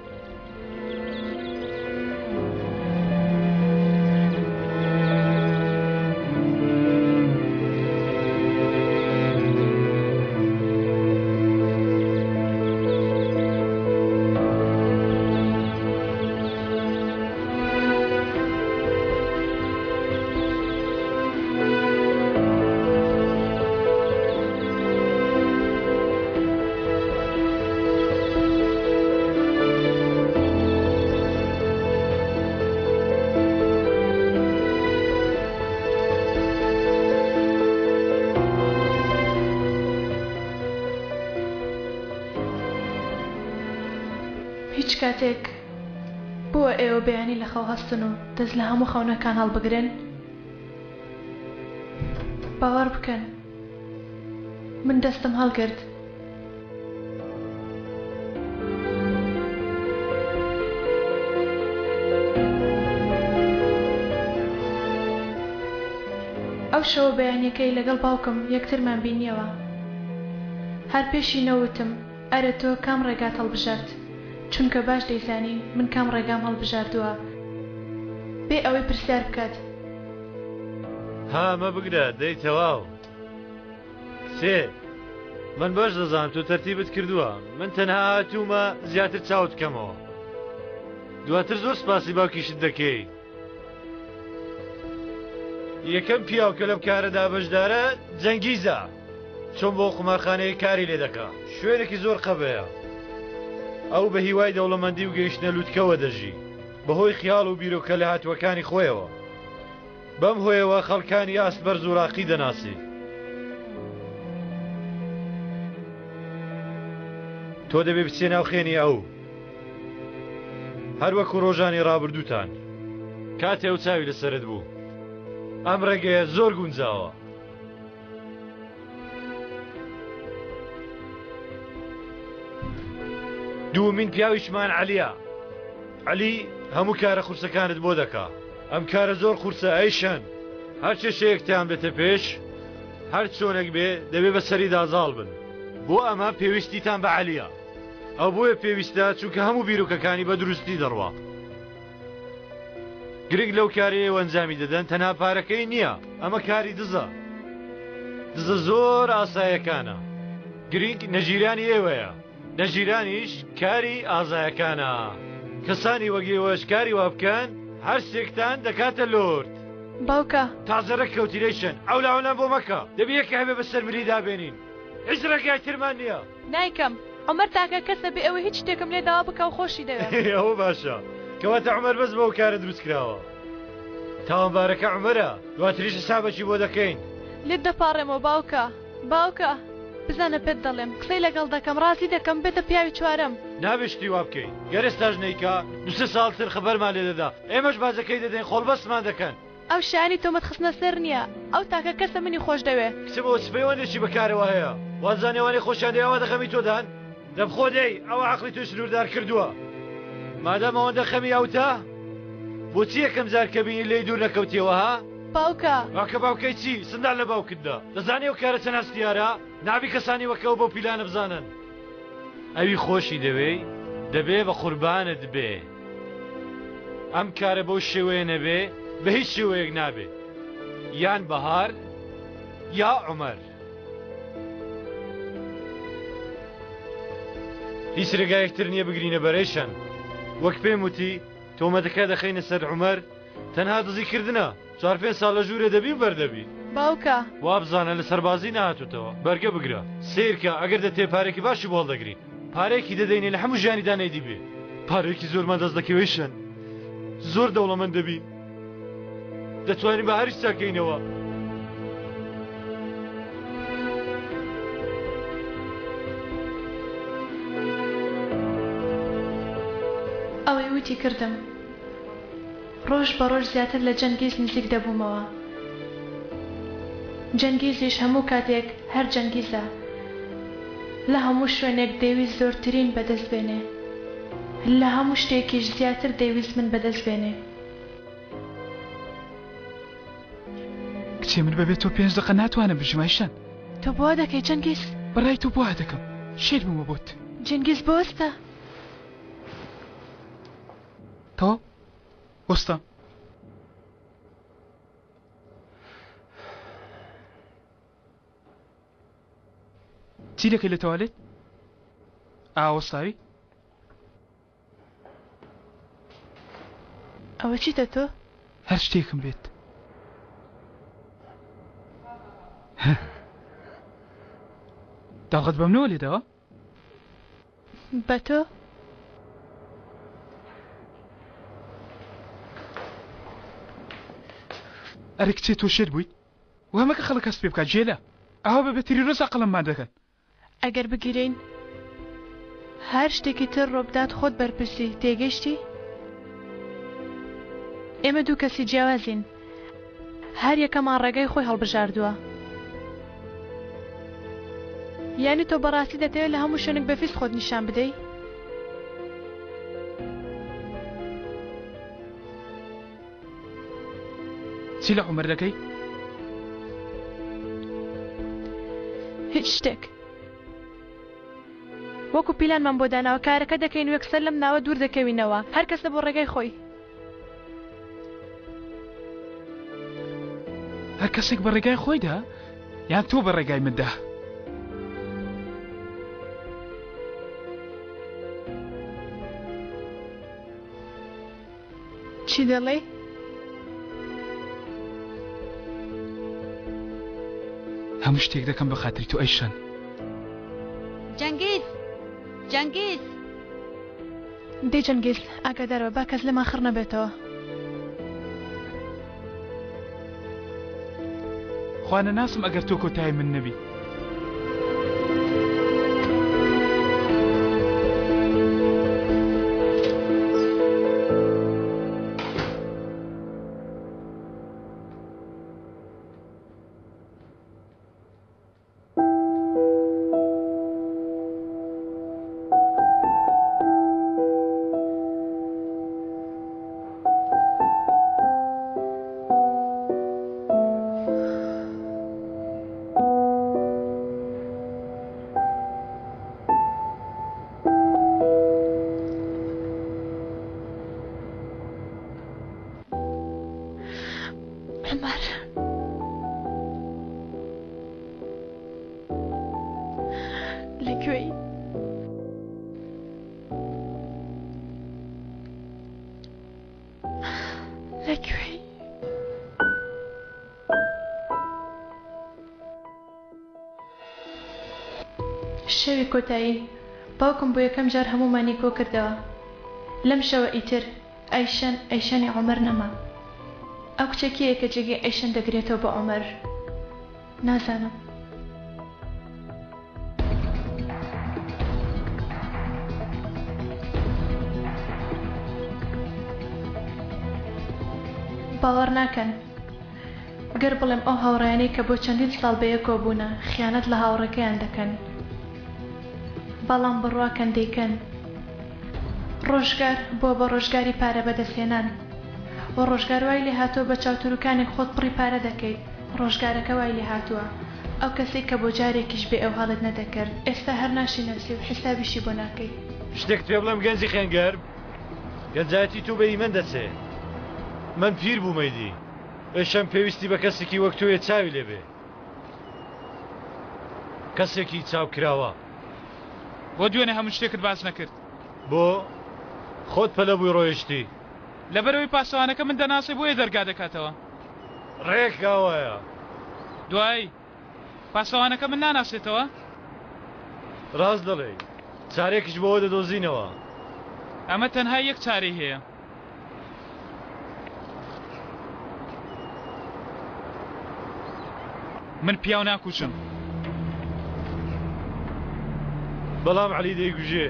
هیچ کاتێک بووە ئێوە بەیانی لە خەو هەستن و دەست لە هەموو خەونەکان هەڵبگرن؟ باوەڕ بکەن من دەستم هەڵگرت. ئەو شەوە بەیانیەکەی لەگەڵ باوکم یەکترمان بینیەوە. هەر پێشی نەوتم ئەرێ تۆ کام ڕێگات هەڵبژارد؟ چونکە باش دەیزانی من کام ڕێگام هەڵبژاردووە. بێ ئەوەی پرسیار بکات. ها ئەمە بگرە دەی تەواو. کچێ من باش دەزانم تۆ تەرتیبت کردووە من تەنها هاتوومە زیاتر چاوت بکەمەوە دواتر زۆر سپاسی باوکیشت دەکەی یەکەم پیاو کە لەم کارەدا بەشدارە جەنگیزە چۆن بۆ قومارخانەیە کاری لێ دەکا شوێنێکی زۆر قەبەیە ئەو بە هیوای دەوڵەمەندی و گەیشتنە لوتکەوە دەژی بەهۆی خیاڵ و بیرۆکە لەهاتووەکانی خۆیەوە بەم هۆیەوە خەڵکانی ئاست بەرز و ڕاقی دەناسی. تۆ دەبێ بچیە ناو خێنی ئەو. هەر وەکو ڕۆژانی ڕابردووتان. کاتێ ئەو چاوی لەسەرت بوو. ئەم ڕێگەیە زۆر گونجاوە. دووەمین پیاویشمان عەلیە. عەلی هەموو کارە قورسەکانت بۆ دەکا. ئەم کارە زۆر قورسە ئەیشان. هەر کێشەیەکتان بێتە پێش، هەر چۆنێک بێ دەبێ بە سەریدا زاڵ بن. بۆ ئەمە پێویستیتان بە عەلیە. ئەو بۆیە پێویستە چونکە هەموو بیرۆکەکانی بە دروستی دەڕوا. گرنگ لەو کارەی ئێوە ئەنجامی دەدەن تەنها پارەکەی نییە، ئەمە کاری دزە. دزە زۆر ئاسایەکانە. گرینگ نەگیرانی ئێوەیە. نەگیرانیش کاری ئازایەکانە. کەسانی وەک ئێوەش کاری وا بکەن هەر شتێکتان دەکاتە لۆرد. باوکە. تازە ڕێک کەوتی رەیشن ئەولاوەلام بۆ مەکە. دەبی یەکێ هەبێ بەسەر ملی دابێنین. هیچ ڕێگای ترمان نییە. نایکەم. عومەر تاکە کەسە بێ ئەوەی هیچ شتێکم لێ داوا بکا و خۆشی دەوێم. ئەوە باشە. کەواتە عومەر بەس بەو کارە دروست کراوە. تاوانبارەکە عومەرە. دواتریش حسابەکی بۆ دەکەین. لێت دەپاڕێمەوە باوکە. باوکە. بزانە پێت دەڵێم. قسەی لەگەڵ دەکەم. ڕازی دەکەم ببێتە پیاوی چوارەم. نابێ شتی وا بکەی. گەر ئێستاش نەیکا، دوو سێ ساڵ تر خەبەرمان لێ دەدا. ئێمەش باجەکەی دەدەین، قۆڵبەستمان دەکەن. ئەو شایانی تۆمەت خستنە سەر نییە. ئەو تاکە کەسە منی خۆش دەوێ. کچم ئەوە چ پەیوەندێکی بە کارەوە هەیە؟ وازانێ ئەوانەی خۆشیان دەوێ ئەوا دە خەمی تۆدان؟ دە بخۆ دەی، ئەوە عەقڵی تۆی سنووردار کردووە. مادام ئەوەندە خەمی ئەوتە، بۆچی یەکەم جار کە بینی لێی دوور نەکەوتیەوە ها؟ باوکە! باوکە باوکەی چی؟ سندان لە باوکت دا. دەزانی ئەو کارە چەند هەستیارە؟ نابی کەسانی وەک ئەو بەو پیلانە بزانن. ئەوی خۆشی دەوێی دەبێ بە قوربانت بێ. ئەم کارە بەو شێوەیە نەبێ بە هیچ شێوەیەک نابێ. یان بەهار یا عومەر. هیچ رێگایەک تر نییە بگرینە بەرەیشان. وەک پێم وتی تۆمەتەکە دەخەینە سەر عومەر تەنها دزی کردنە. چوار پێنج ساڵ لە ژوورێ دەبی و بەردەبی. باوکە. وابزانە لە سەربازی نەهاتووتەوە. بەرگە بگرە. سەیرکە ئەگەر دەتەوێ پارەیەکی باشی بۆ هەڵدەگرین. پارەیەکی دەدەینێ لە هەموو ژیانیدا نەیدیبێ. پارەیەکی زۆرمان دەست دەکەوێ شەن. زۆر دەوڵەمەند دەبین. دەتوانین بەهاریش چاکەینەوە. ئەوەی وتی کردم. ڕۆژ بە ڕۆژ زیاتر لە جەنگیز نزیک دەبوومەوە. جەنگیزیش هەموو کاتێک هەر جەنگیزە. لە هەموو شوێنێک دەیویست زۆرترین بەدەست بێنێ. لە هەموو شتێکیش زیاتر دەیویست من بەدەست بێنێ. کچێ من بەبێ تۆ پێنج دەقە ناتوانم بژیم ئایشان. تۆ بۆ وا دەکەی جەنگیز؟ بەڕای تۆ بۆ وا دەکەم؟ شێت بوومە بۆت. جەنگیز بوەستە. تەواو وەستام. چی دەکەی لە تەوالێت؟ ئا وەستاوی؟ ئەوە چیتە تۆ؟ هەر شتێکم بێت. داڵغەت بەمنەوە لێداوە؟ بە تۆ؟ ئەرێ کچێ تۆ شێت بوویت؟ وا مەکە خەڵک هەست پێ بکات گێلە. ئاوا بە بێ تیرۆرست ئەقڵممان دەکەن. ئەگەر بگیرێین هەر شتێکی تر ڕووبدات خۆت بەرپرسی، تێگەیشتی؟ ئێمە دوو کەسی جیاوازین. هەر یەکەمان ڕێگای خۆی هەڵبژاردووە. یانی تۆ بەڕاستی دەتەوێت لە هەموو شوێنێک بە فیز خۆت نیشان بدەی؟ چی لە عومەر دەکەی؟ هیچ شتێک. وەکو پیلانمان بۆ داناوە کارەکە دەکەین و یەکسەر لەم ناوە دوور دەکەوینەوە. هەر کەسە بۆ ڕێگای خۆی. هەر کەسێک بە ڕێگای خۆیدا یان تۆ بە ڕێگای مندا؟ چی دەڵێی؟ هەموو شتێک دەکەم بە خاتری تۆ ئەیشەن. جەنگیز! جەنگیز! دەی جەنگیز ئاگاداربە با کەس لێمان خڕ نەبێتەوە. خوا نەناسم ئەگەر تۆ کۆتای من نەبی. عومەر. شەوی کۆتایی باوکم بۆ یەکەم جار هەموومانی کۆ کردەوە. لەم شەوە ئیتر ئەیشەن ئەیشەنی عومەر نەما. ئەو کچە کێیە کە جێگەی ئەیشەن دەگرێتەوە بۆ عومەر؟ نازانم. باوەڕ ناکەن گەر بڵێم ئەو هاوڕێیانەی کە بۆ چەندین ساڵ بەیەکەوە بوونە خیانەت لە هاوڕێکەیان دەکەن بەڵام بڕواکەن دەیکەن. ڕۆژگار بووە بە ڕۆژگاری پارە بەدەستهێنان و ڕۆژگار وای لێهاتووە بە چاوتروکانێک خۆت پڕی پارە دەکەیت، ڕۆژگارەکە وای لێهاتووە ئەو کەسەی کە بۆ جارێکیش بێ ئەو هەڵت نەدەکرد ئێستا هەر ناشیناسی و حیسابیشی بۆ ناکەی. شتێکت پێ بڵێم گەنجی خوێنگەرم، گەنجایەتی تۆ بە هی من دەچێ. من پیر بووم ئیدی. ئێشەم پێویستی بە کەسێکی وەک تۆیە چاوی لێ بێ. کەسێکی چاوکراوە. بۆ دوێنێ هەموو شتێکت باس نەکرد؟ بۆ؟ خۆت پەلە بووی ڕۆیشتی. لەبەرئەوەی پاسەوانەکە من دەناسێ بۆیە دەرگا دەکاتەوە. ڕێک ئاوایە. دوایی پاسەوانەکە من ناناسێتەوە؟ ڕاست دەڵێی. چارەیەکیش بۆ ئەوە دەدۆزینەوە. ئەمە تەنها یەک چارەی هەیە. من پیاو ناکوژم. بەڵام عەلی دەیگوژێ.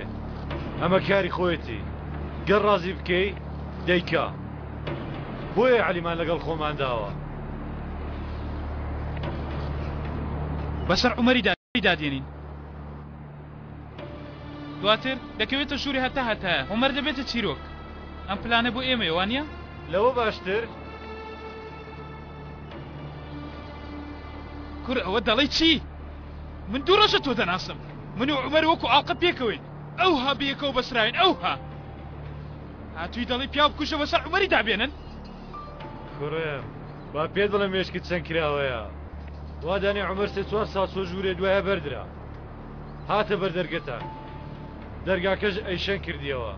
ئەمە کاری خۆیەتی. گەر ڕازی بکەی دەیکا. بۆیە عەلیمان لەگەڵ خۆمان داوە. بەسەر عومەری دادێنین. دواتر دەکەوێتە ژووری هەتا هەتایە. عومەر دەبێتە چیرۆک. ئەم پلانە بۆ ئێمەیە، وانییە؟ لەوە باشتر؟ کورە ئەوە دەڵێی چی؟ من دوو ڕۆژە تۆ دەناسم. من و عومەر وەکو ئاڵقە پێکەوەین. ئەوها بەیەکەوە بەسراوین، ئەوها. هاتووی دەڵێی پیاو بکوژە بەسەر عومەری دابێنن؟ کوڕم با پێت بڵێم مێشکت چەند کراوەیە. وا دانێ عومەر سێ چوار ساڵ چووە ژوورێ دوایە بەردرا. هاتە بەر دەرگەتان. دەرگاکەش ئەیشەن کردیەوە.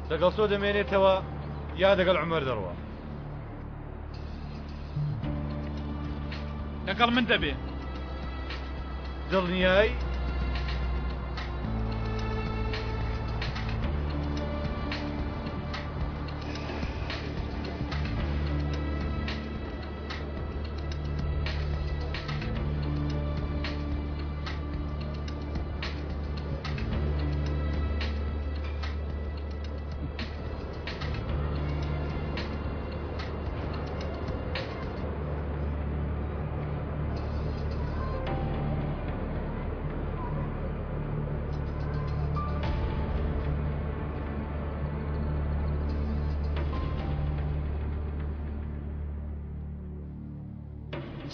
لەگەڵ تۆ دەمێنێتەوە یا دەگەڵ عومەر دەڕوا؟ لەگەڵ من دەبێ. دڵنیای؟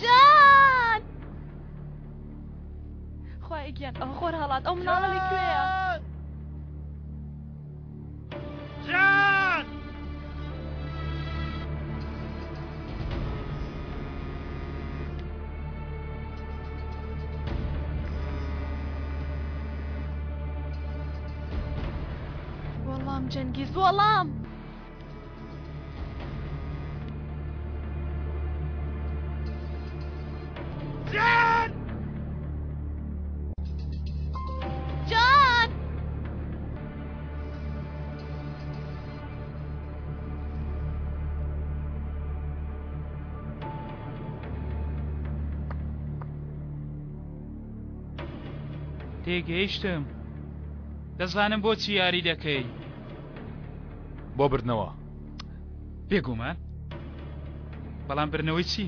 جان خوایە گیان ئەوە خۆر هەڵات ئەو مناڵە لە کوێیە؟ جان! وەڵام جەنگیز وەڵام! جان! جان! تێگەیشتم دەزانم بۆچی یاری دەکەی بۆ بردنەوە بێگومان بەڵام بردنەوەی چی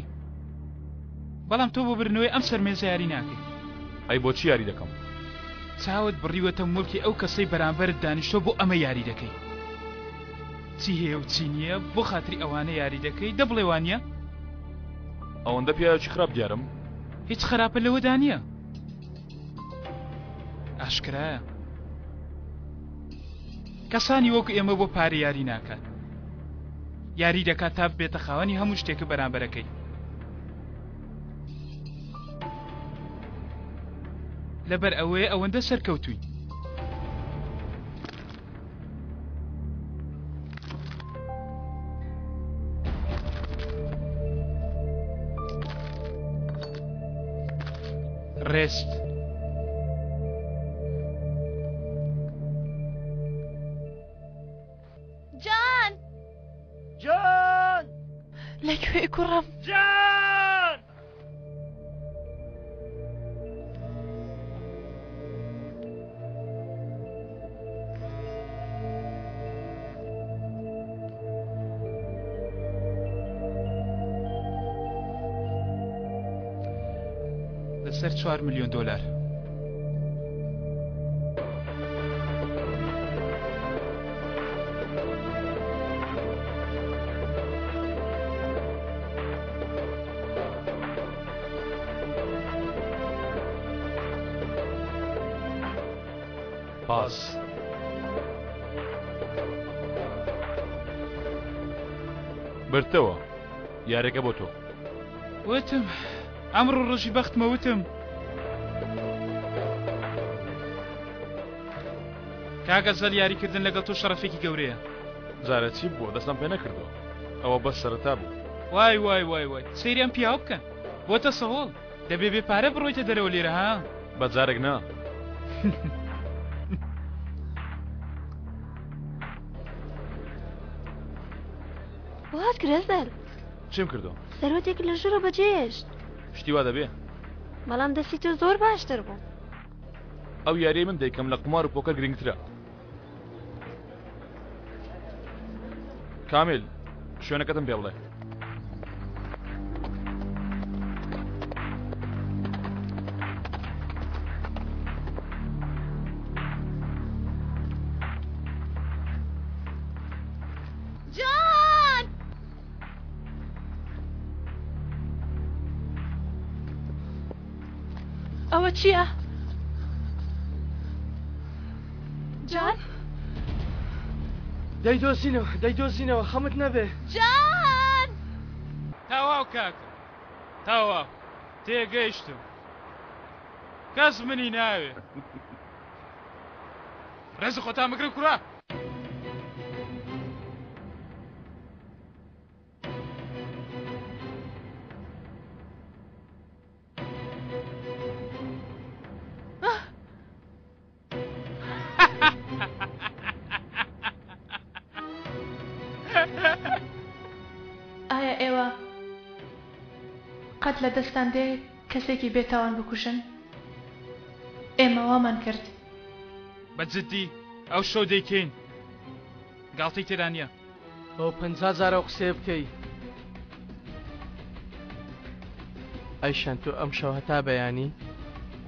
بەڵام تۆ بۆ بردنەوەی ئەم سەر مێزە یاری ناکەی ئەی بۆچی یاری دەکەم چاوت بڕیوەتە موڵکی ئەو کەسەی بەرامبەرت دانیشتوە بۆ ئەمە یاری دەکەی چی هەیە و چی نییە بۆ خاتری ئەوانە یاری دەکەی دە بڵێ وانییە؟ ئەوەندە پیاوێکی خراپ دیارم؟ هیچ خراپە لەوەدا نییە ئاشکرایە کەسانی وەکو ئێمە بۆ پارە یاری ناکات یاری دەکات تا ببێتە خاوەنی هەموو شتێکە بەرامبەرەکەی لەبەر ئەوەیە ئەوەندە سەرکەوتووی. ڕێست. کوڕم. جان! لەسەر چوار ملیۆن دۆلار. پاس. بردتەوە یاریەکە بۆ تۆ. وتم ئەمڕۆ ڕۆژی بەختمە وتم. کاک ئەزەل یاریکردن لەگەڵ تۆ شەڕەفێکی گەورەیە. جارێ چی بووە دەستم پێ نەکردووە ئەوە بەس سەرەتا بوو. وای وای وای وای سەیری ئەم پیاوە بکەن بۆتە سەهۆڵ دەبێ بێ پارە بڕۆیتە دەرەوە لێرە ها. بە جارێک نا. وات کرد ئەزەل؟ چیم کردووە؟ سەرۆتێک لە ژوورە بەجێهێشت. شتی وا دەبێ؟ بەڵام دەستی تۆ زۆر باشتر بوو. ئەو یاریەی من دەیکەم لە قومار و پۆکەر گرنگترە. کامیل شوێنەکەتم پێ بڵێ. جان! ئەوە چییە؟ جان؟ دەیدۆزینەوە دەیدۆزینەوە خەمت نەبێ. جان! تەواو کاکە تەواو تێگەیشتم کەس منی ناوێ ڕێزی خۆتان بگرن کوڕە. ئایا ئێوە قەت لە دەستتان دێ کەسێکی بێتاوان بکوژن؟ ئێمە وامان کرد. بە جدی ئەو شەو دەیکەین گاڵتەی تێدا نییە. بۆ 50 جار ئەو قسەیە بکەی. ئەیشان تۆ ئەمشەو هەتا بەیانی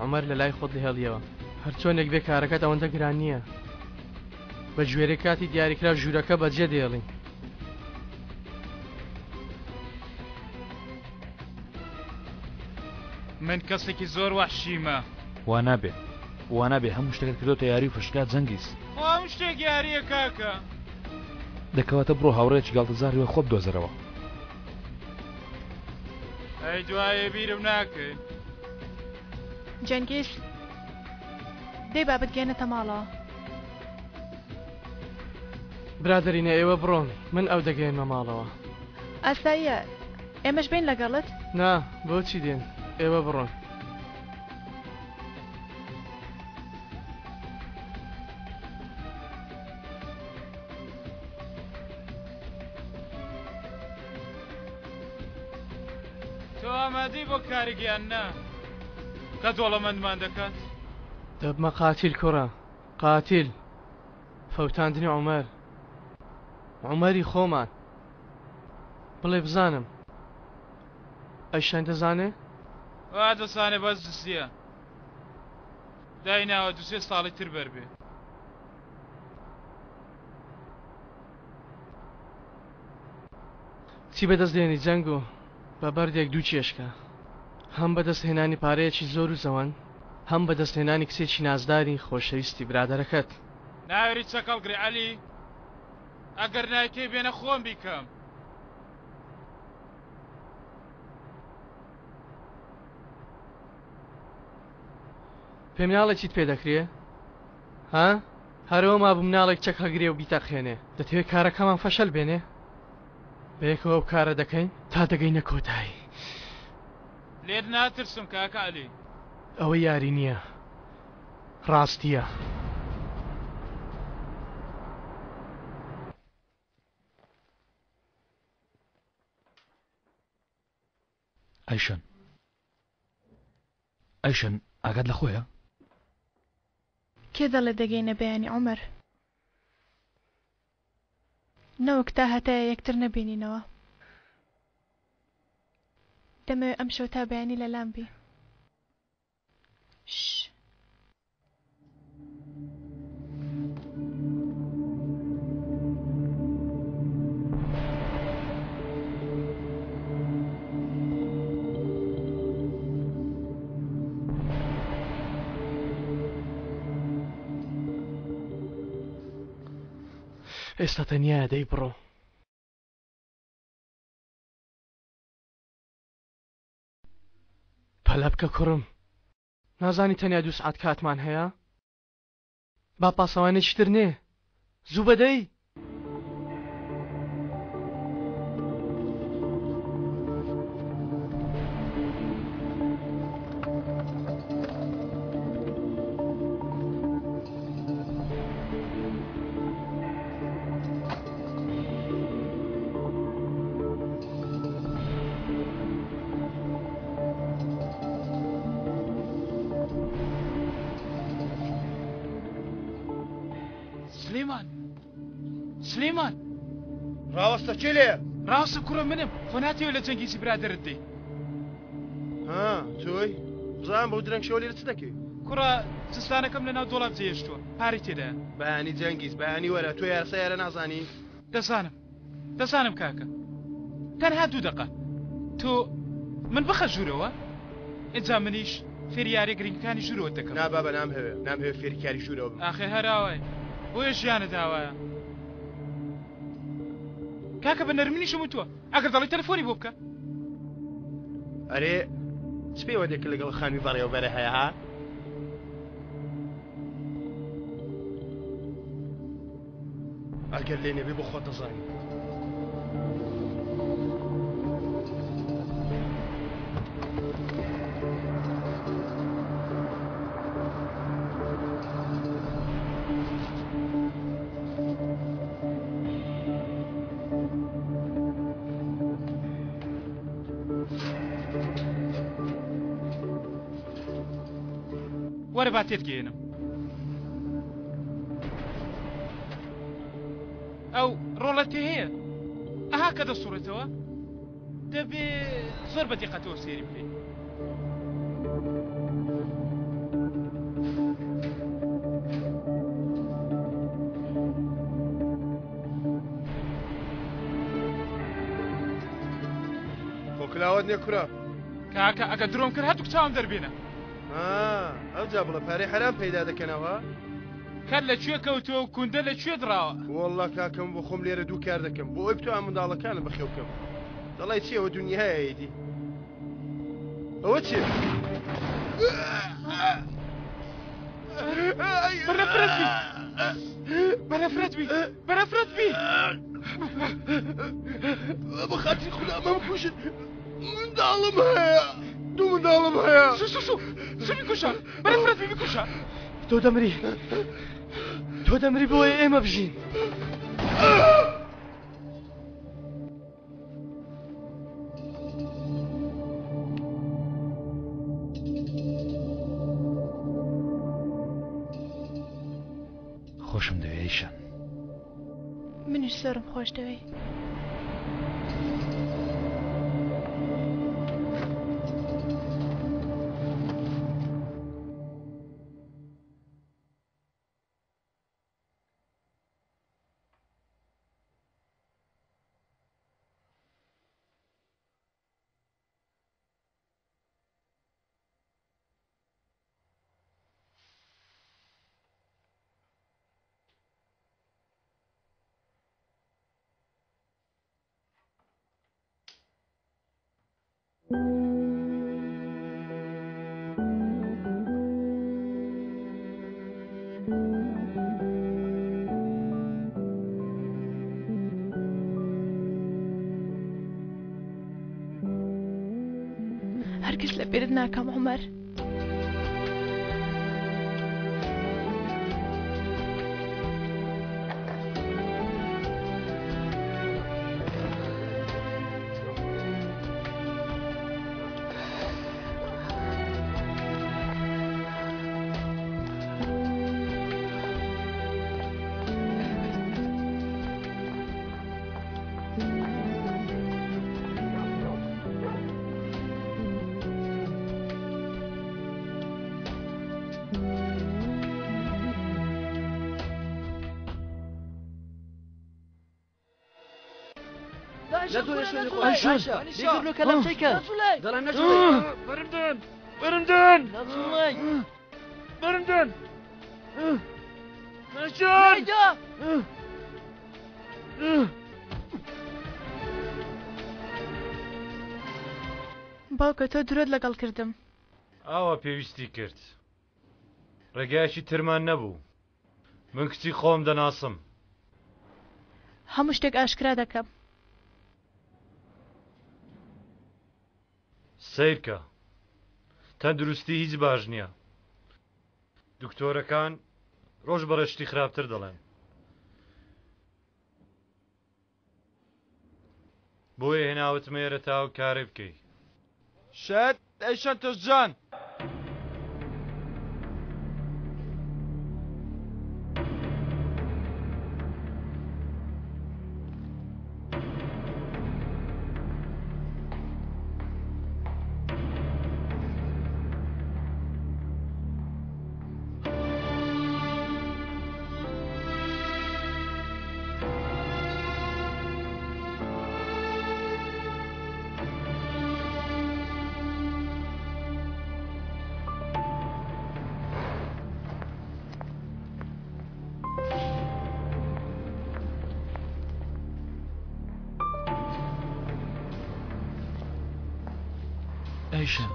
عومەر لەلای خۆت دەهێڵیەوە هەرچۆنێک بێ کارەکەت ئەوەندە گران نییە بە گوێرەی کاتی دیاریکراو ژوورەکە بەجێ دێڵی. من کەسێکی زۆر وەحشیمە. وا نابێ وا نابێ هەموو شتەکەت کردۆتە یاری و فشکا جەنگیز. خۆ هەموو شتێک یاریە کاکە. دە کەواتە بڕۆ هاوڕێیەکی گاڵتەجاڕی وەک خۆت بدۆزەرەوە. ئەی دوایێ بیرم ناکەی. جەنگیز دەی با بتگەیەنێتە ماڵەوە. برادەرینە ئێوە بڕۆن من ئەو دەگەیەنمە ماڵەوە. ئاساییە ئێمەش بێین لەگەڵت؟ نا بۆچی دێن ئێوە بڕۆن. تۆ ئامادەی بۆ کارێک یان نا کە دۆڵەمەندمان دەکات؟ دەبمە قاتیل کوڕە قاتیل فەوتاندنی عومەر عومەری خۆمان بڵێ بزانم ئەیشان دەزانێ؟ وا دەزانێ بەس دزیە دایناوە دوسێ ساڵی تر بەر بێ. چی بەدەست دێنی جەنگۆ بە بەردێک دوو چێشکە هەم بەدەست هێنانی پارەیەکی زۆر و زەوەن هەم بەدەست هێنانی کچێکی نازداری خۆشەویستی برادەرەکەت. ناوێری چەک هەڵگری عەلی ئەگەر نایکەی بێنە خۆم بیکەم. پێم ناڵێ چیت پێ دەکرێ ها؟ هەرەوە مابوو مناڵێک چەک هەگرێ و بیتەقێنێ دەتەوێ کارەکەمان فەشەل بێنێ؟ بەیەکەوە ئەو کارە دەکەین تا دەگەینە کۆتایی. لێت ناترسم کاکە عەلی. ئەوە یاری نییە ڕاستییە. ئەیشەن ئەیشەن ئاگات لە خۆیە؟ کێ دەڵێ دەگەینە بەیانی عومەر؟ نەوەک تا هەتایە یەکتر نەبینینەوە. دەمەوێ ئەمشەو تا بەیانی لەلام بی. ش. ئێستا تەنیایە دەی بڕۆ. پەلە بکە کوڕم نازانی تەنیا دوو سعات کاتمان هەیە با پاسەوانێکی تر نێ زوو بەدەی. سلێمان سلێمان ڕاوەستە کێ لێ ڕاستە کوڕە منم خۆ ناتەوێت لە جەنگیزی برادەرت دێ ها تۆی بزانم بەو درەنگ شەوە لێرە چ دەکەی کوڕە جزدانەکەم لەناو دۆڵاب جێهێشتووە پارەی تێدایە. بەیانی جەنگیز بەیانی وەرە تۆ یارسە یارە نازانی؟ دەزانم دەزانم کاکە تەنها دوو دەقە تۆ من بخە ژوورەوە ئینجا منیش فێری یاریە گرنگەکانی ژوورەوەت دەکەم. نا بابە نامهەوێ نامهەوێ فێری کاری ژوورەوە بم. ئاخر هەر ئاوای بۆیە ژیانت ئاوایە کاکە بە نەرمنیشم وتووە ئەگەر دەڵێی تەلەفۆنی بۆ بکە. ئەرێ چ پەیوەندێکت لەگەڵ خانمی بەڕێوەبەرە هەیە ها؟ ئەگەر لێ نەبێ بۆ خۆت دەزانی. وەرە با تێت گەیەنم ئەو ڕۆڵە تێ هەیە ئەها کە دەسوڕێتەوە دەبێ زۆر بە دیقەتەوە سێری بکەیت. خۆ کلاوت نییە کورە. کاکە ئەگە درۆم کرد هەردووک چاوم دەربێنە. ئەوجا بڵێ پارەی حەرام پەیدا دەکەنەوە؟ کەر لە کوێ کەوتووە و کوندە لە کوێ دڕاوە؟ وەڵڵا کاکەم بۆ خۆم لێرە دوو کار دەکەم بۆ ئەوەی بتوانم منداڵەکانم بەخێو بکەم. دەڵێی چی ئەوە دونیایە ئیدی. ئەوە چییە؟ بەنەفرەت بی بەنەفرەت بی بەنەفرەت بی بە خاتری خودا مەمکوژن منداڵم هەیە دوو منداڵم هەیە شو شو شو شو بیکوژە بەنەفرەت بی بیکوژە تۆ دەمری تۆ دەمری بۆیە ئێمە بژین. خۆشم دەوێ ئەیشان. منیش زۆرم خۆش دەوێی. هەرگیز لە بیرت ناکەم عومەر. نەجوڵێ شوێنی خۆت. ئەیشان. باشە. بیگر لۆ کەلەپچەی کە. دەڵێم نەجوڵێ. بەرمدەن بەرمدەن نەجوڵێ. بەرمدەن ئەیشان. نەیدا. باوکە تۆ درۆت لەگەڵ کردم. ئاوا پێویستی کرد. ڕێگایەکی ترمان نەبوو. من کچی خۆم دەناسم. هەموو شتێک ئاشکرا دەکەم. سەیرکە. تەندروستی هیچ باش نییە. دکتۆرەکان ڕۆژ بە ڕێژ شتی خراپتر دەڵێن. بۆیە هێناوتمە ئێرە تاو کارێ بکەی. شەت ئەیشان تۆزجان. ئەیشان.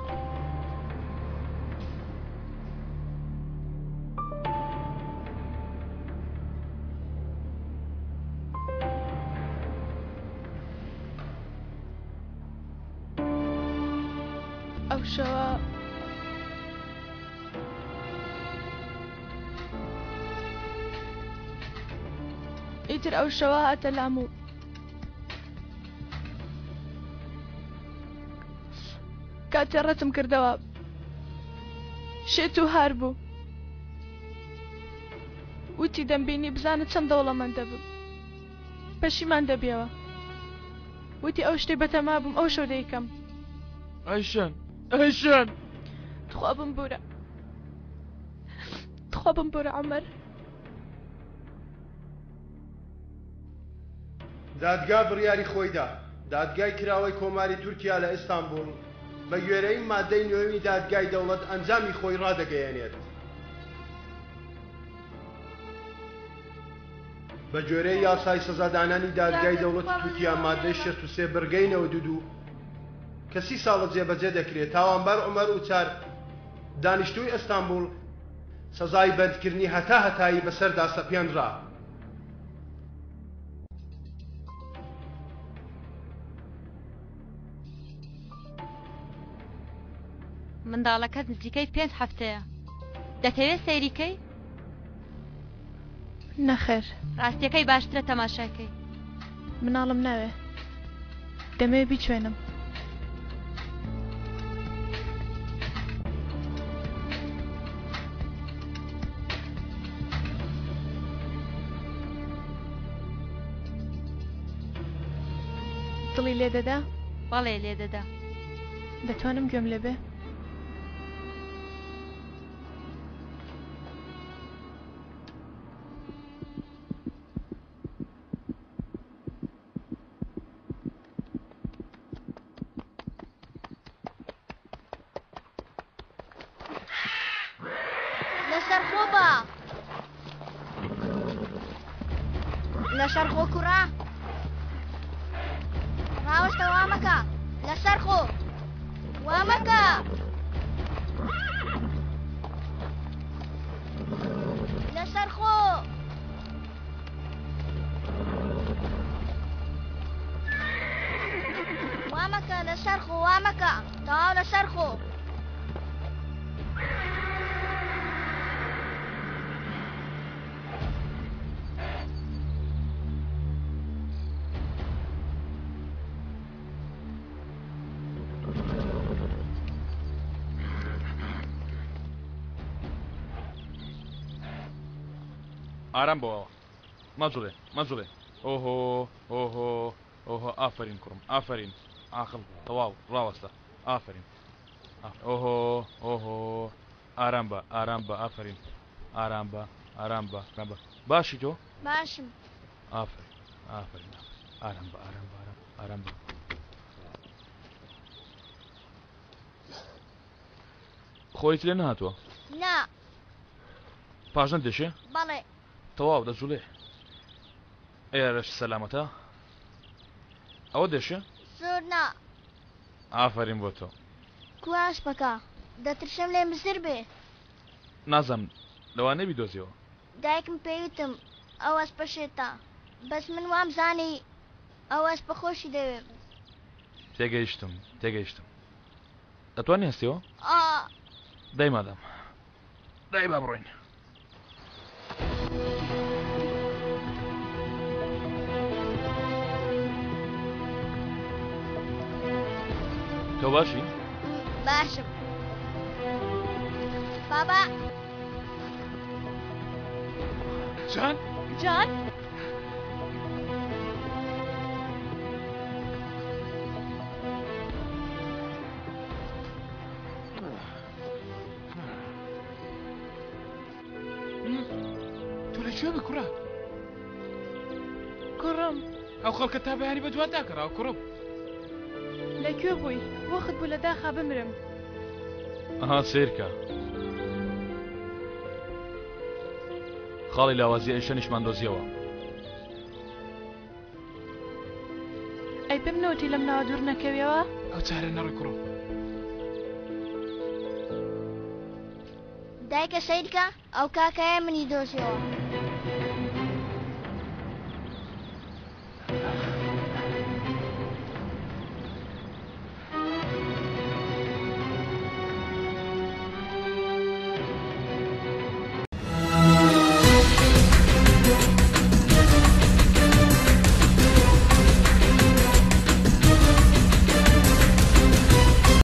ئەو شەوە ئیتر ئەو شەوە هاتە لام و کاتێ ڕەتم کردەوە شێت و هار بوو وتی دەمبینی بزانە چەند دەوڵەمەند دەبم پەشیمان دەبیەوە وتی ئەو شتەی بەتەما بووم ئەو شەو دەیکەم. ئایشان ئایشان. تخوا بمبورە تخوا بمبورە عومەر. دادگا بڕیاری خۆی دا. دادگای کراوەی کۆماری تورکیا لە ئیستانبوڵ بە گوێرەی مادەی نۆیەمی دادگای دەوڵەت ئەنجامی خۆی ڕادەگەیەنێت. بە گوێرەی یاسای سزادانانی دادگای دەوڵەتی تورکیا مادەی 63 بڕگەی 92 کە 30 ساڵە جێبەجێ دەکرێت، تاوانبار عومەر ئوچار دانیشتووی ئەستانبوڵ سزای بەندکردنی هەتا هەتایی بەسەردا سەپێنرا. منداڵەکەت نزیکەی پێنج هەفتەیە. دەتەوێت سەیری کەی؟ نەخێر. ڕاستیەکەی باشترە تەماشای کەی. مناڵم ناوێ. دەمەوێ بیچوێنم. دڵی لێ دەدا؟ بەڵێ لێ دەدا. دەتوانم گوێم لێ بێ؟ لەسەرخۆ بە. لەسەرخۆ کوڕە. ڕاوەستە وا مەکە. لەسەرخۆ. وا مەکە. لەسەرخۆ. وا مەکە لەسەر خۆ وا مەکە تەواو لەسەر خۆ. ئارام بۆەوە مەجوڵێ مەجوڵێ ئۆهۆ ئۆهۆ ئۆهۆ ئافەرین کوڕم ئافەرین عاقڵ تەواو ڕاوەستە ئافەرین ئۆهۆ ئۆهۆ ئارام بە ئارام بە ئافەرین ئارام بە ئارام بە ئارام بە باشی تۆ باشم ئافەرین ئافەرین ئارام بە ئارام بە ئارام. ئارام بە. خۆیت لێ نەهاتووە؟ نا. پاژنە دێشێ؟ بەڵێ. تەواو دەجوڵێ. ئێرەش سەلامەتە؟ ئەوە دێشێ؟ زۆر نا. ئافەرین بۆ تۆ. کوا ئەسپەکە؟ دەترسم لێم بزر بێ. نازانم لەوانەیە بیدۆزیەوە. دایکم پێی وتم ئەو ئەسپە شێتە بەس من وام زانی ئەو ئەسپە خۆشی دەوێم. تێگەیشتم تێگەیشتم دەتوانی هەستیەوە؟ ئا. دای مادام دای با بڕۆین. تۆ باشی؟ باشم بابا جان جان تۆ لە کوێ بووی کوڕە؟ کوڕم ئەو خەڵکە تا بەیانی بە دوات داگەڕاوە کوڕم. لە کوێ بووی؟ وەخت بوو لە داخا بمرم. ئەها سەیرکە خاڵی لاوازی ئەیشەنیشمان دۆزیەوە. ئەی پێم نەوتی لەم ناوە دوور نەکەویەوە؟ ئەو چارە نەڕۆی کوڕم. دایکە سەیرکە ئەو کاکایە منی دۆزیەوە.